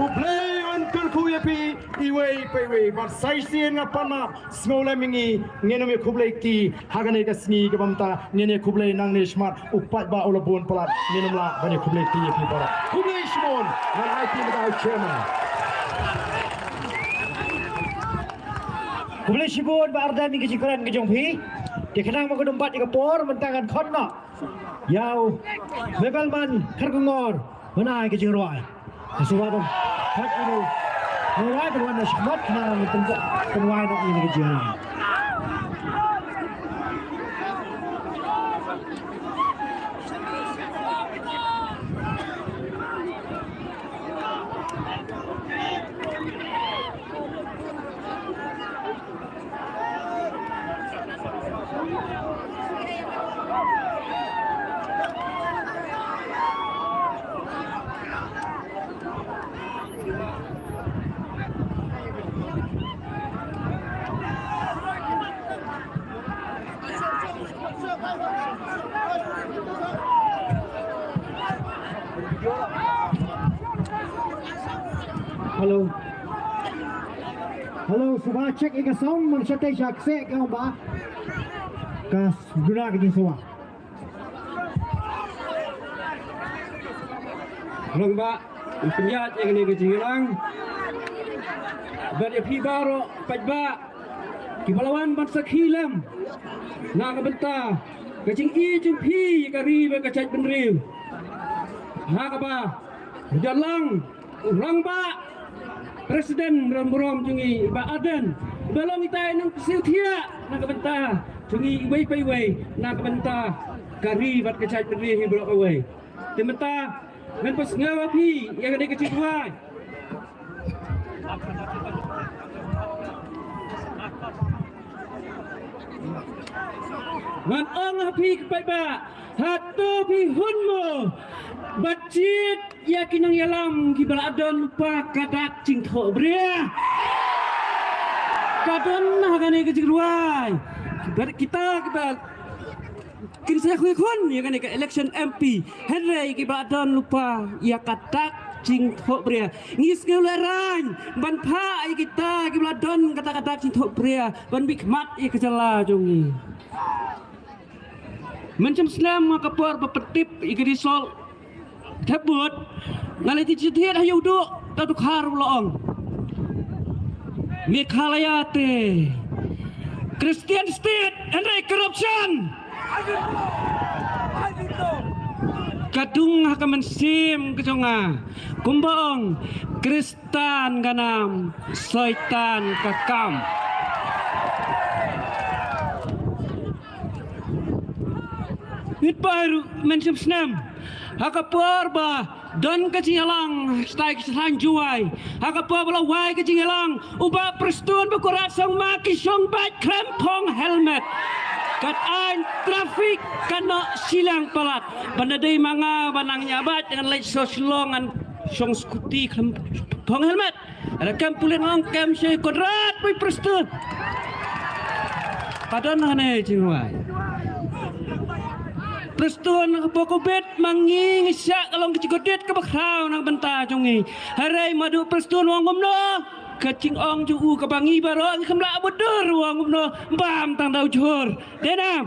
U Blei un kyrkhu ïa phi iwei pa iwei. Bad sa shisien nga pan map, sngewlem ïa ngi, ngin ym ïa khublei kti ha kane ka sngi kaba mynta, ngin ïa khublei nangne shakhmat, u paidbah u la bun palat, ngin ym lah ban ïa khublei kti ïa phi baroh. Khublei shibun. Ngan ai kti ïa u chairman. Khublei shibun Bah Ardent ïa ka jingkren ka jong phi. Te khnang ba ka dum bat ïa ka por, mynta ngan khot noh ïa u Mebelman Kharkongor ban ai ka jingrwai. Ka sngewbha ban khot ïa u Mewai ban wan na shakhmat khnang ban pynwai noh ïa ka jingrwai. Hello. Hello, sngewbha check ïa ka sound, man shatei sha kseh ka ong ba ka duna ka jingsngewbha. Long ba, pynïaid ïa kane ka jingïalang. Bad ïa phi baroh paidbah kiba la wan ban sakhi lem na ka bynta ka jingïeit jong phi ïa ka ri bad ka jaitbynriew. Ha kaba ïalang u rangbah president ram burom jong ngi Bah Ardent, ba long itai nongkyrsiew thiah na ka bynta jong ngi iwei pa iwei, na ka bynta ka ri bad ka jaitbynriew hi baroh kawei. Te mynta ngan pynsngew ïa phi ïa kane ka jingduwai. Ngan ong ha phi ki paidbah, hato phi hun mo bad jied ïa ki nongïalam kiba la don lypa ka dak jingthohbria? Ka don ha kane ka jingrwai. Bad kita kiba kin sa ïakhun ïa kane ka election M P, hynrei kiba la don lypa ïa ka dak jingthohbria. Ngi sngew lehraiñ ban phah ïa kita kiba la don kata ka dak jingthohbria ban bit khmat ïa ka jylla jong ngi. Mynshem snem ha ka por ba pyntip ïa ka result thep vote, nga la thied thied ha ïa u duh ta dkhar u la ong, Meghalaya te Christian state, hynrei corruption ka dung ha ka mynsiem ka jong nga. Kumba ong, Kristan ka nam, Soitan ka kam. Ngi pyrshah mynshem snem ha ka por ba don ka jingïalang stai ki shan juwai. Ha ka por ba la wai ka jingïalang, u Bah Prestone Bakhuid Sangma ki shong bike khlem phong helmet. Kat aiñ traffic ka noh shiliang palat. Ban da dei ma nga ba nang ïa bike ngan leit sha Shillong ngan shong scooty khlem phong helmet. Ada kem pulit ngong kem shi Conrad pui Prestone. Padon hane jingwai. Prestone ka pokobit mangi ngi sha ka long ka jingkordit ka bakhraw nang bynta jong ngi. Hare madu Prestone wang kumno. Ka jingong ju u ka bangi baroh ngi kemla budur wang kumno. Bam tang dau jhur. Dei nam.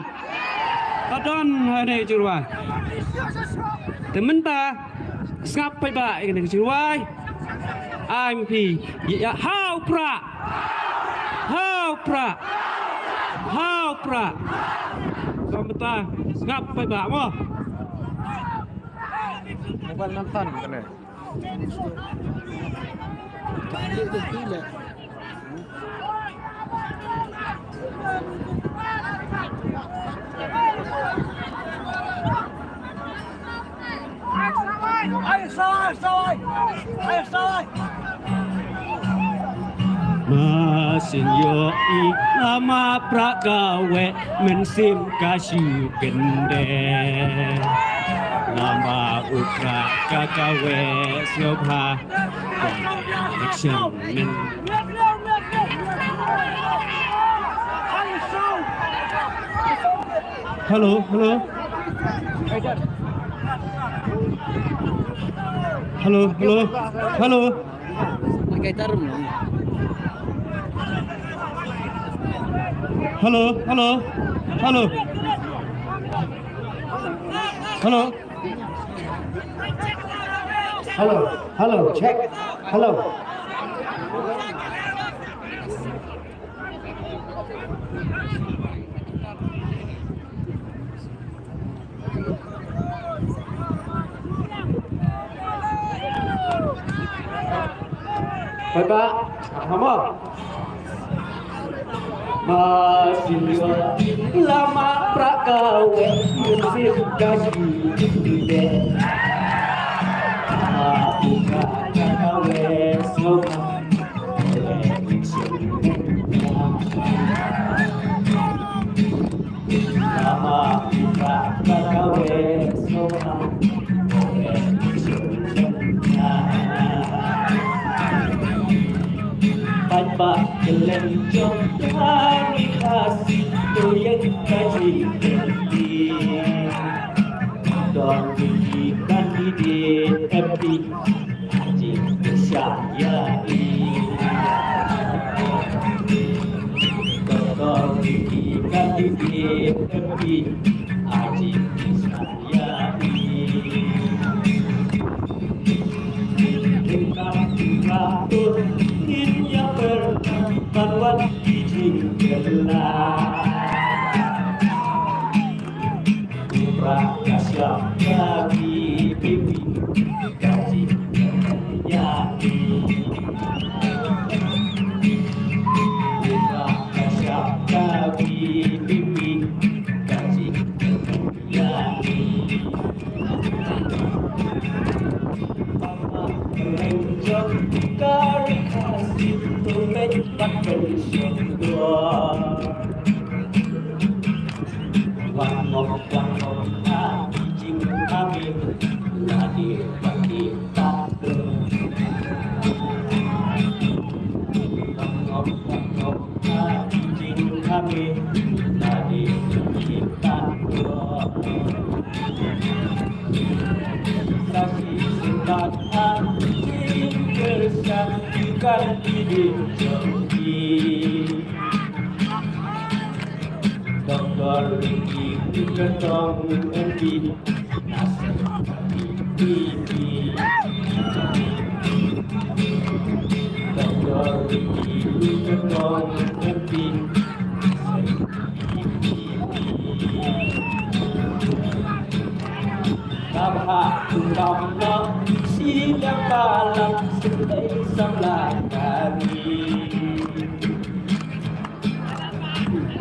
Padon hane jingwai. Te mynta sngap paidbah ïa kane ka jingwai. Ai ma phi ïa hau pra. Hau pra. Hau pra. Sngap paidbah mo. Mobile nan tan kane. Masin yo i lama pra kawe mensim kasu kende. Lama ukra kakawe sngobha. Action. Hello, hello. Hello, hello, hello. Hello, hello, hello. Hello. Hello, hello, check. Hello. Bye bye. Come on. Masin yo lama pra kawe mensim kasu kende. Aku kata kawe sngobha. Lama pra kawe sngobha. Pat ba kylleng jong ka ri Khasi to ïa ka jingkyrti. Don ki candidate M P jingkyrshan ïa i. Don ki candidate M P jingkyrshan Doktor Ricky Kentong M P. Nasib Ricky. Doktor Ricky Kentong M P. Kabha kum no si da balang sendai samla kari.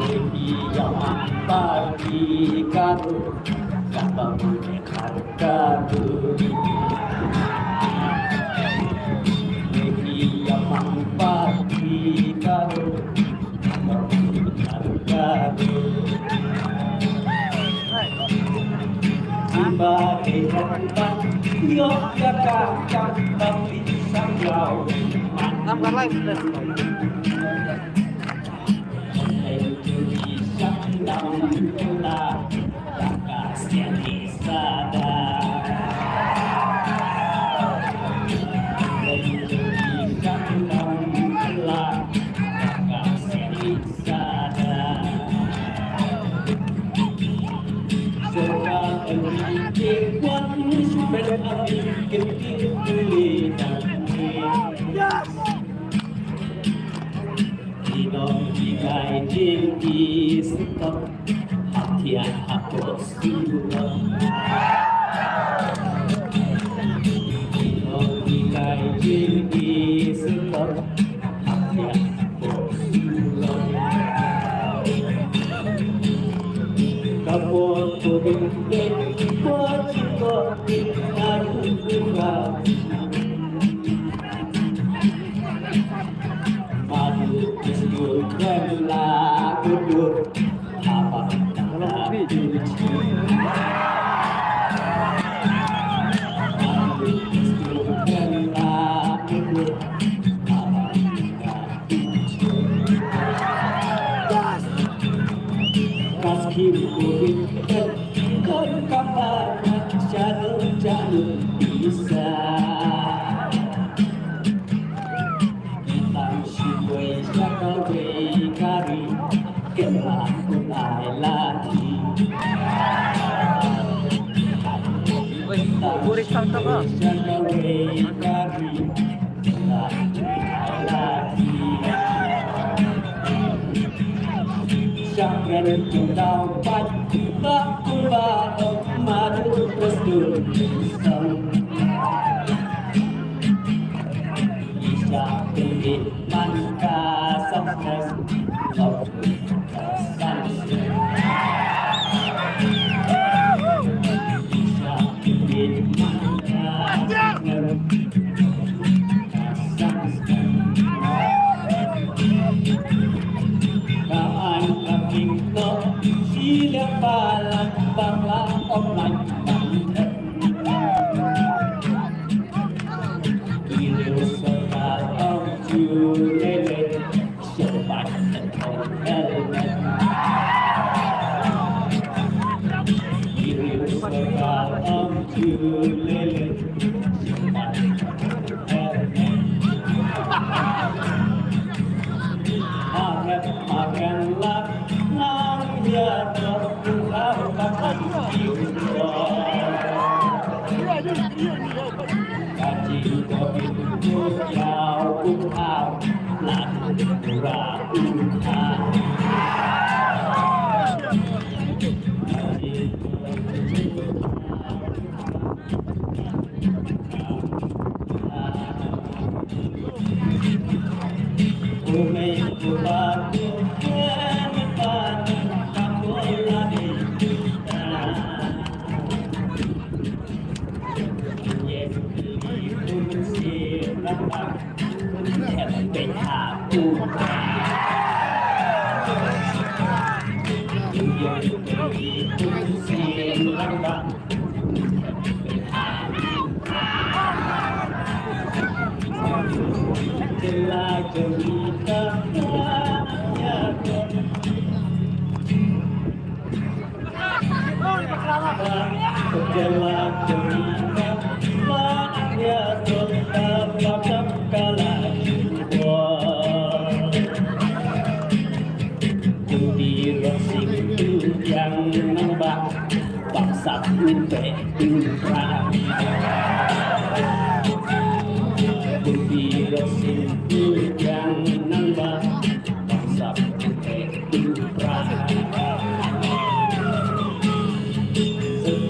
Baby, ya man party karo, kata mune karo karo. Baby, ya man party karo, kata mune karo karo. Tiba di tempat, yo ya kakak, tapi sanggau. Enam kali live. Yes! Ki nong ki kai jing ki sngewthuh, ha thiah ha pos sngewthuh. Ki nong ki kai jing ki sngewthuh, ha thiah ha pos sngewthuh. Ka por ko bin bin ko jing ko bin ka ru ka. Oi, buris tang tang ah.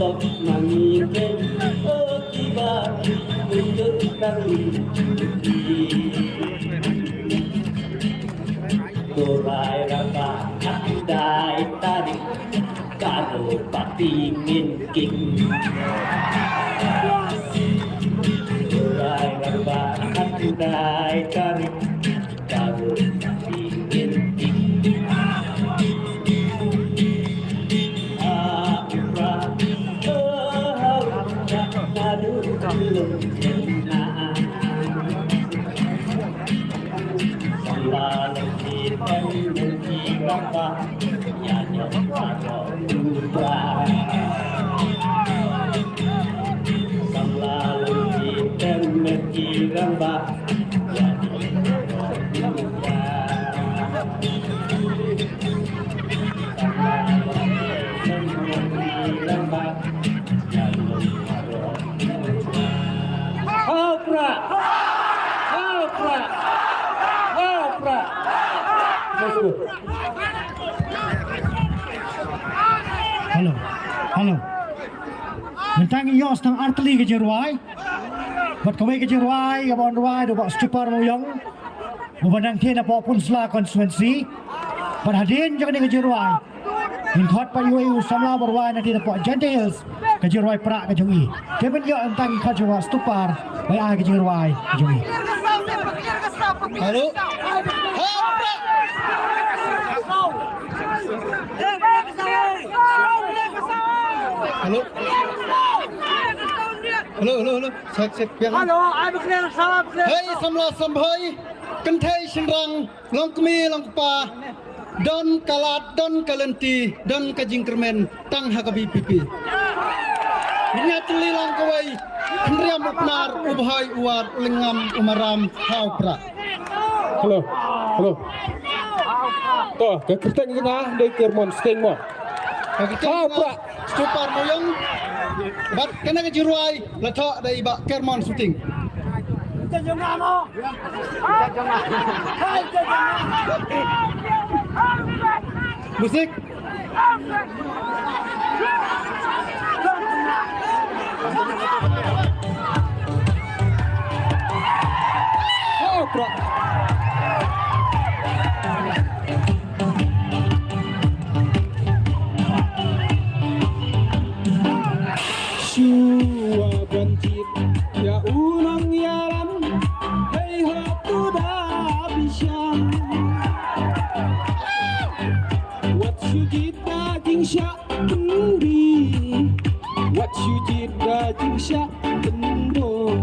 Stop mangi ken o kiba ki kutut kali. Turai raba khat dai tarik karo pati min king. Turai raba khat dai tarik karo pati min king. Apra, oh, apra, nadu tulung na. Hau pra! Hau pra! Hau pra! Hello. Hello. Mynta ngi ïoh tang artylli ka jingrwai. Bad kawei ka jingrwai kaba wan rwai da u Bah Stupar Mawïong. Uba nang theh na pdeng Pynursla constituency. Bad hadien jong kane ka jingrwai, ngin khot pat ïa u samla ba rwai na theh na pdeng Jaintia Hills, ka jingrwai prah ka jong i. Te ban ïoh tang ngin khot ïa u Bah Stupar ba ai ka jingrwai ka jong i. Hello. Hello. Hello, hello, hello. Check, check, biang. Hello, ai bakla salam. Hei, samla samhoi, kynthei shynrang, long kmie long kpa, don ka lad, don ka lynti, don ka jingkyrmen tang ha ka V P P. Ngin ïa tylli lang kawei, Hynriam u Pnar, u Bhoi u War, u Lyngngam u Maram, ha u Prah. Hello. Hello. To, ka kyrteng jong nga dei Kermon Sting mo. Ka kyrteng jong nga Stupar Mawïong. Bad kane ka jingrwai la thoh da i Bah Kermon Suting. Musik. Shuwa ban jied ïa u nongïalam, hei ha tu da bishar. Wat shu jied da jingshah kynbi, wat shu jied da jingshah kyndoh.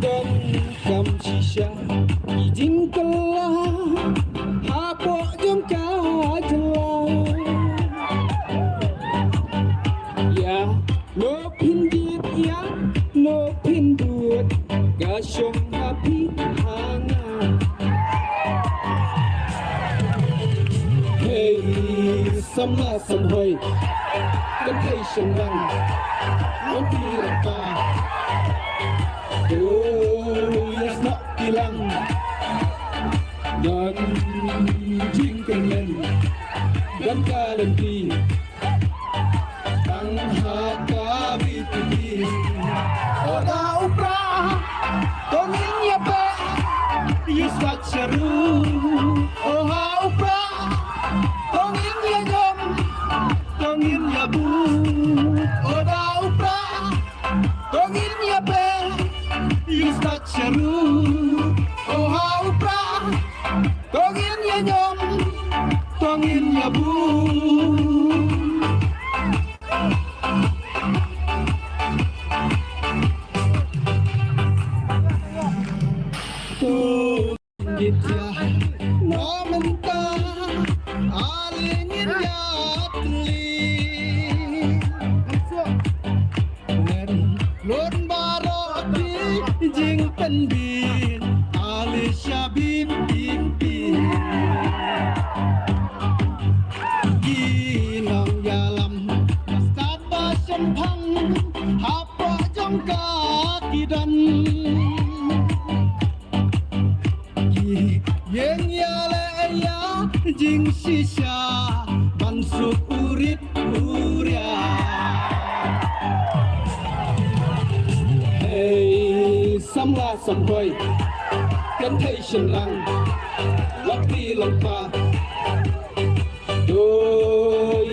Donkam shisha ki jingkylla hapoh jong ka jylla. Ïa, lok phin jied ïa, lok phin bud, ka shong ha phi ha nga. Hei samla samhoi, kynthei shynrang, long kmie long kpa. Oh, ïa snoh ki lang, don jingkyrmen, don ka lynti. Tang ha ka V P P. O da u Prah, to ngin ïa peit, ïa sah sha ruh. O ha u Prah, to ngin ïa ñiom, to ngin ïa bud. O da u Prah, to ngin ïa peit, ïa sah sha ruh. O ha u Prah, to ngin ïa ñiom, to ngin ïa bud. To ngin ïa, na mynta ale ngin ïa tylli. Bip bip bip. Ki nongïalam ba stad ba shemphang hapoh jong ka ki don. Ki ïeng ïaleh ïa jingshisha ban suk u rit u ria. Hei samla samhoi, kynthei shynrang, lok kti lok kpa, to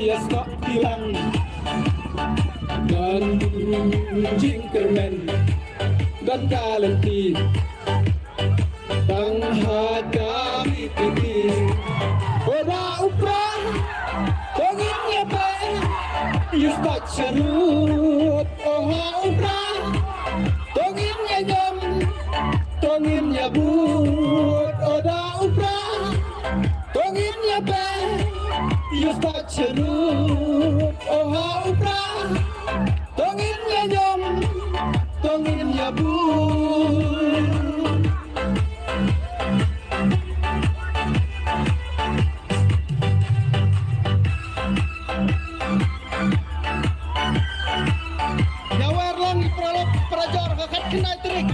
ïa snoh kti lang. Don jingkyrmen, don ka lynti tang ha ka VPP. O da u Prah, to ngin ïa peit, ïa stad sharud. O ha u Prah, to ngin ïa ñiom, to ngin ïa bud. O da u Prah, to ngin ïa peit, ïa stad sharud. O ha u Prah, to ngin ïa ñiom, to ngin ïa bud. Ïa wer long i paralok parajor ka khatkhyndai tarik.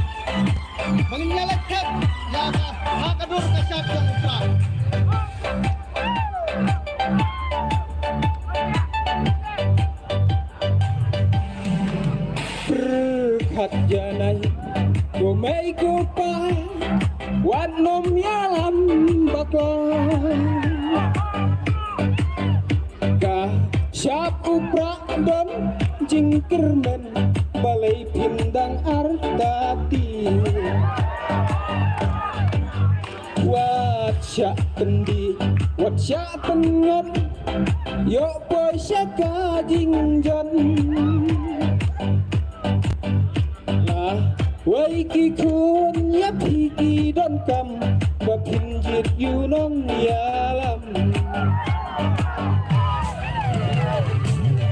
Ba ngin ïa leit thep ïa ka ha ka dur ka shap jong u Prah. Pyrkhat janai, ko mei ko pa, wat nym ïalam bakla. Ka shap u Prah don jingkyrmen, balei phin dang artatien. Wat shah pyndih, wat shah pynngat, ïoh poi sha ka jingjan. La wei ki khun ïa phi ki donkam, ba phin jied ïa u nongïalam.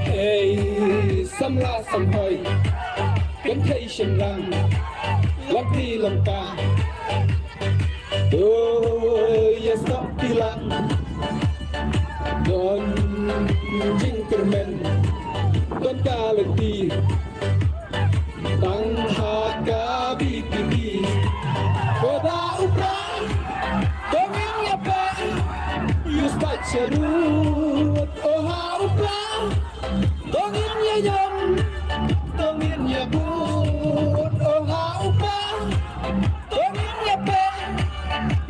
Hei samla samhoi, kynthei shynrang, lok kti lok kpa, to ïa snoh kti lang. Don jingkyrmen, don ka lynti tang ha ka VPP. O da u Prah, to ngin ïa peit, ïa stad sharud. O ha u Prah, to ngin ïa ñiom, to ngin ïa bud. O ha u Prah, to ngin ïa peit,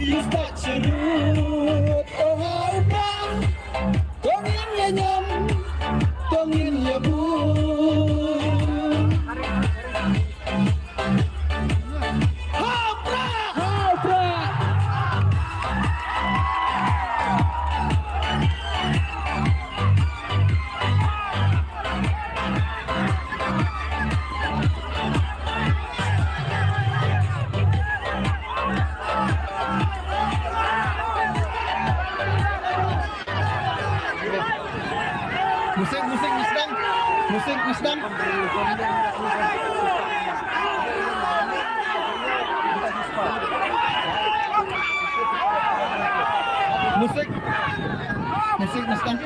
ïa stad sharud. O ha u Prah, to ngin ïa ñiom, to ngin ïa bud. Ha u Prah! Ha u Prah! Musik, musik, musik. Musik, musik. Musik. Musik, musik.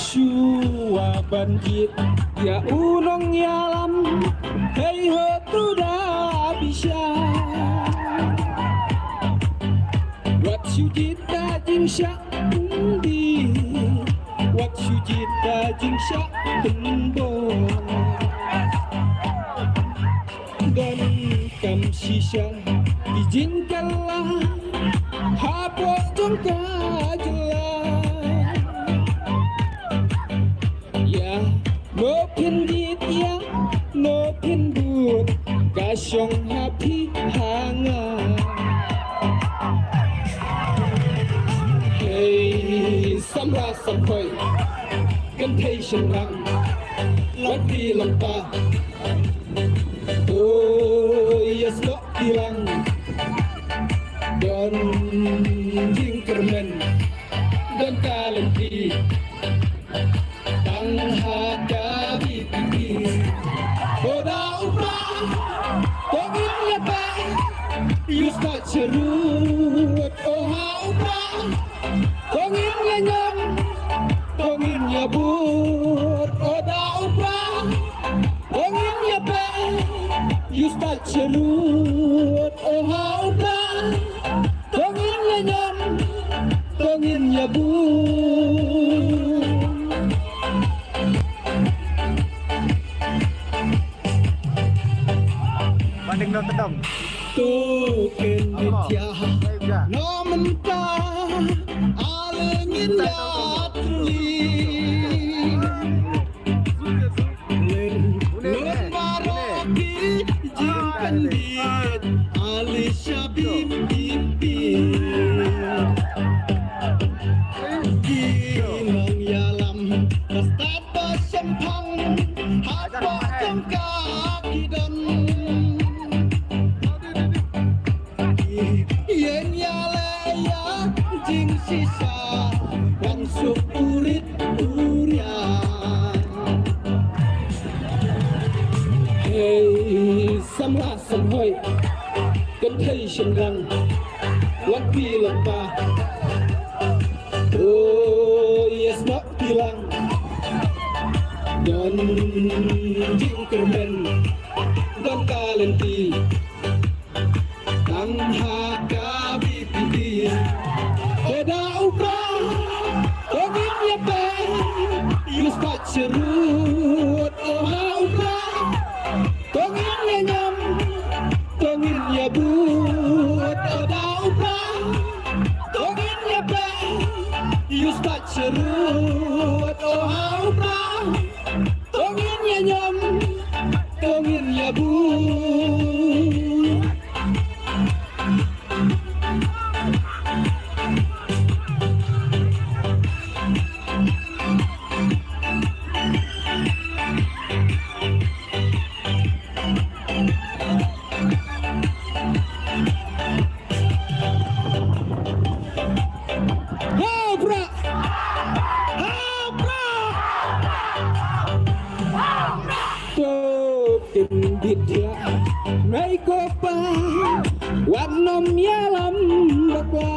Shuwa ban jied ïa u nongïalam, hei ho tu da bishar. Wat shu jied da jingshah pyndih, wat shu jied da jingshah pynbor. Donkam shisha ki jingkylla hapoh jong ka jylla. Ïa, mo phin jied ïa, mo phin bud, ka shong ha phi ha nga. Hei samla samkhoi, kynthei shynrang, lok kti lok kpa, to ïa snoh kti lang. Don jingkyrmen don ka lynti tang ha ka VPP. Ko da u Prah ko ngin ïa peit, ïa stad sharud, o ha u Prah ko ngin ïa ñiam, ko ngin ïa bud, o da u Prah ko ngin ïa peit, ïa stad sharud, o ha u Prah ko ngin ïa ñiam, ko ngin ïa bud. Ba ding no tedong. Tu kin di thiah no mynta, ale ngin ïa truli. Len lun baroh ki jingpynbit, ale sha VPP. Ki nongïalam ba stad ba shemphang, hapoh jong ka ki don. Ïeng ïaleh ïa jingshisha, wan suk u rit u riang. Hei samla samhoi, kynthei shynrang, longpi longpa. Oh yes, longpi lang. Don jingkyrmen, don ka lynti tang ha ka VPP. Ko da u Prah ko ngin ïa peit, ïa stad sharud, o ha u Prah ko ngin ïa ñiam, ko ngin ïa bud, o da u Prah ko ngin ïa peit, ïa stad sharud, o ha u Prah ko ngin ïa ñiam, ko ngin ïa bud. Ha u Prah! Ha u Prah! To kin di thiah nai ko pa, wat nym ïalam bakla.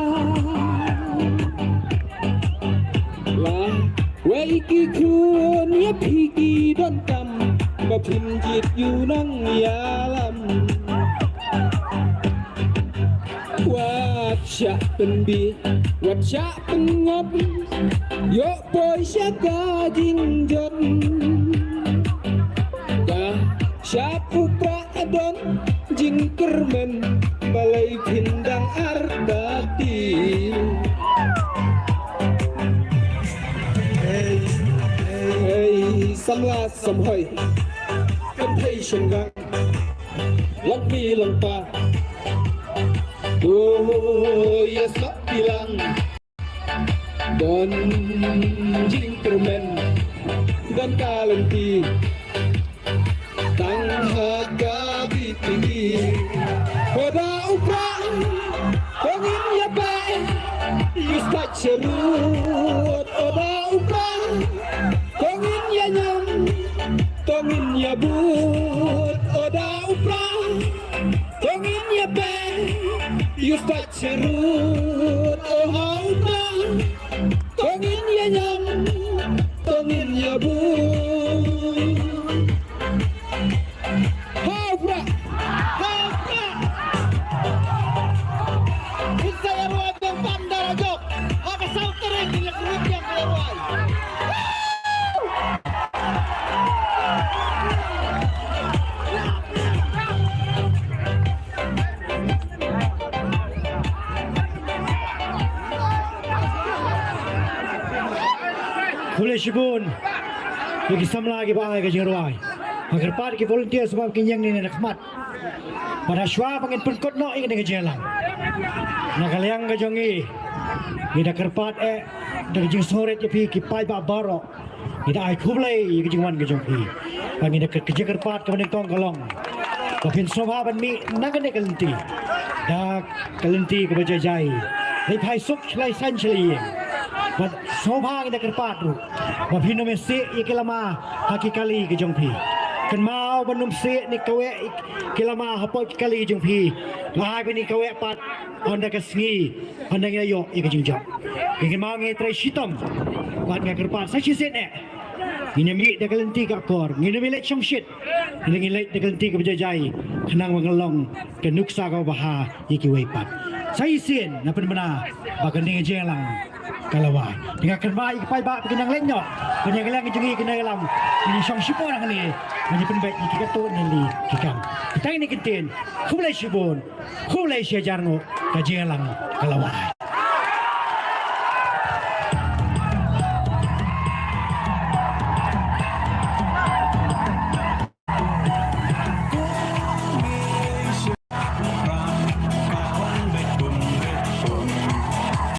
La wei ki khun ïa phi ki donkam, ba phin jied ïa u nongïalam. Wat shah pynbit, wat shah pynngop, ïoh poi sha ka jingjot. Ka shap u Prah don jingkyrmen, balei phin dang artatien. Hei, hei, samla samhoi, kynthei shynrang, longpi longpa. Oh yes, longpi lang. Don jingkyrmen, don ka lynti tang ha ka VPP. Ko da u Prah ko ngin ïa peit, ïa stad sharud, o da u Prah ko ngin ïa ñiam, ko ngin ïa bud, o da u Prah ko ngin ïa peit, ïa stad sharud, o ha u Prah ko ngin ïa ñiam, ko ngin ïa bud. Ha u Prah! Ha u Prah! Ngin sa ïa rwai biang pam da la jop. Ha ka saw tarik ngin ïa kyrwit biang ka ïa rwai. Khublei shibun ïa ki samla kiba ai ka jingrwai. Nga kyrpad ki volunteers ba kin ïeng ne na khmat. Bad ha shuwa ba ngin pynkut noh ïa kane ka jingïalang, na ka liang ka jong ngi, ngi da kyrpad eh da ka jingsngewrit ïa phi ki paidbah baroh. Ngi da ai khublei ïa ka jingwan ka jong phi. Bad ngi da ka jingkyrpad kaba nyngkong ka long ba phin sngewbha ban mih na kane ka lynti da ka lynti kaba jai jai. Leit phai suk shlei san shlei ïing. Bad sngewbha ngi da kyrpad ruh ba phin ym ïa sih ïa ki lama ha ki kali ki jong phi. Kynmaw ban ym sih ne kaweh ïa ki lama hapoh ki kali jong phi. Ba ai ba ngi kaweh pat ynda ka sngi, ynda ngi la ïoh ïa ka jingjop. Ngi kynmaw ngi trei shitom bad nga kyrpad sa shisien eh. Ngin ïa mih da ka lynti ka akor, ngin ym leit shongshit. Ngin leit da ka lynti kaba jai jai, khnang ba ngan long ka nuksa kaba bha ïa kiwei pat. Sa shisien na pynbna ba kane ka jingïalang ka la wai. Te nga kynmaw ïa ki paidbah ba kin nang leit noh ban ïa ka liang ka jong ngi kane ka lam. Ngin shong shipor hangne ban ïa pynbeit ïa ki katto katne ki kam. Te tang kine ki ktien, khublei shibun, khublei shihajar nguh, ka jingïalang ka la wai.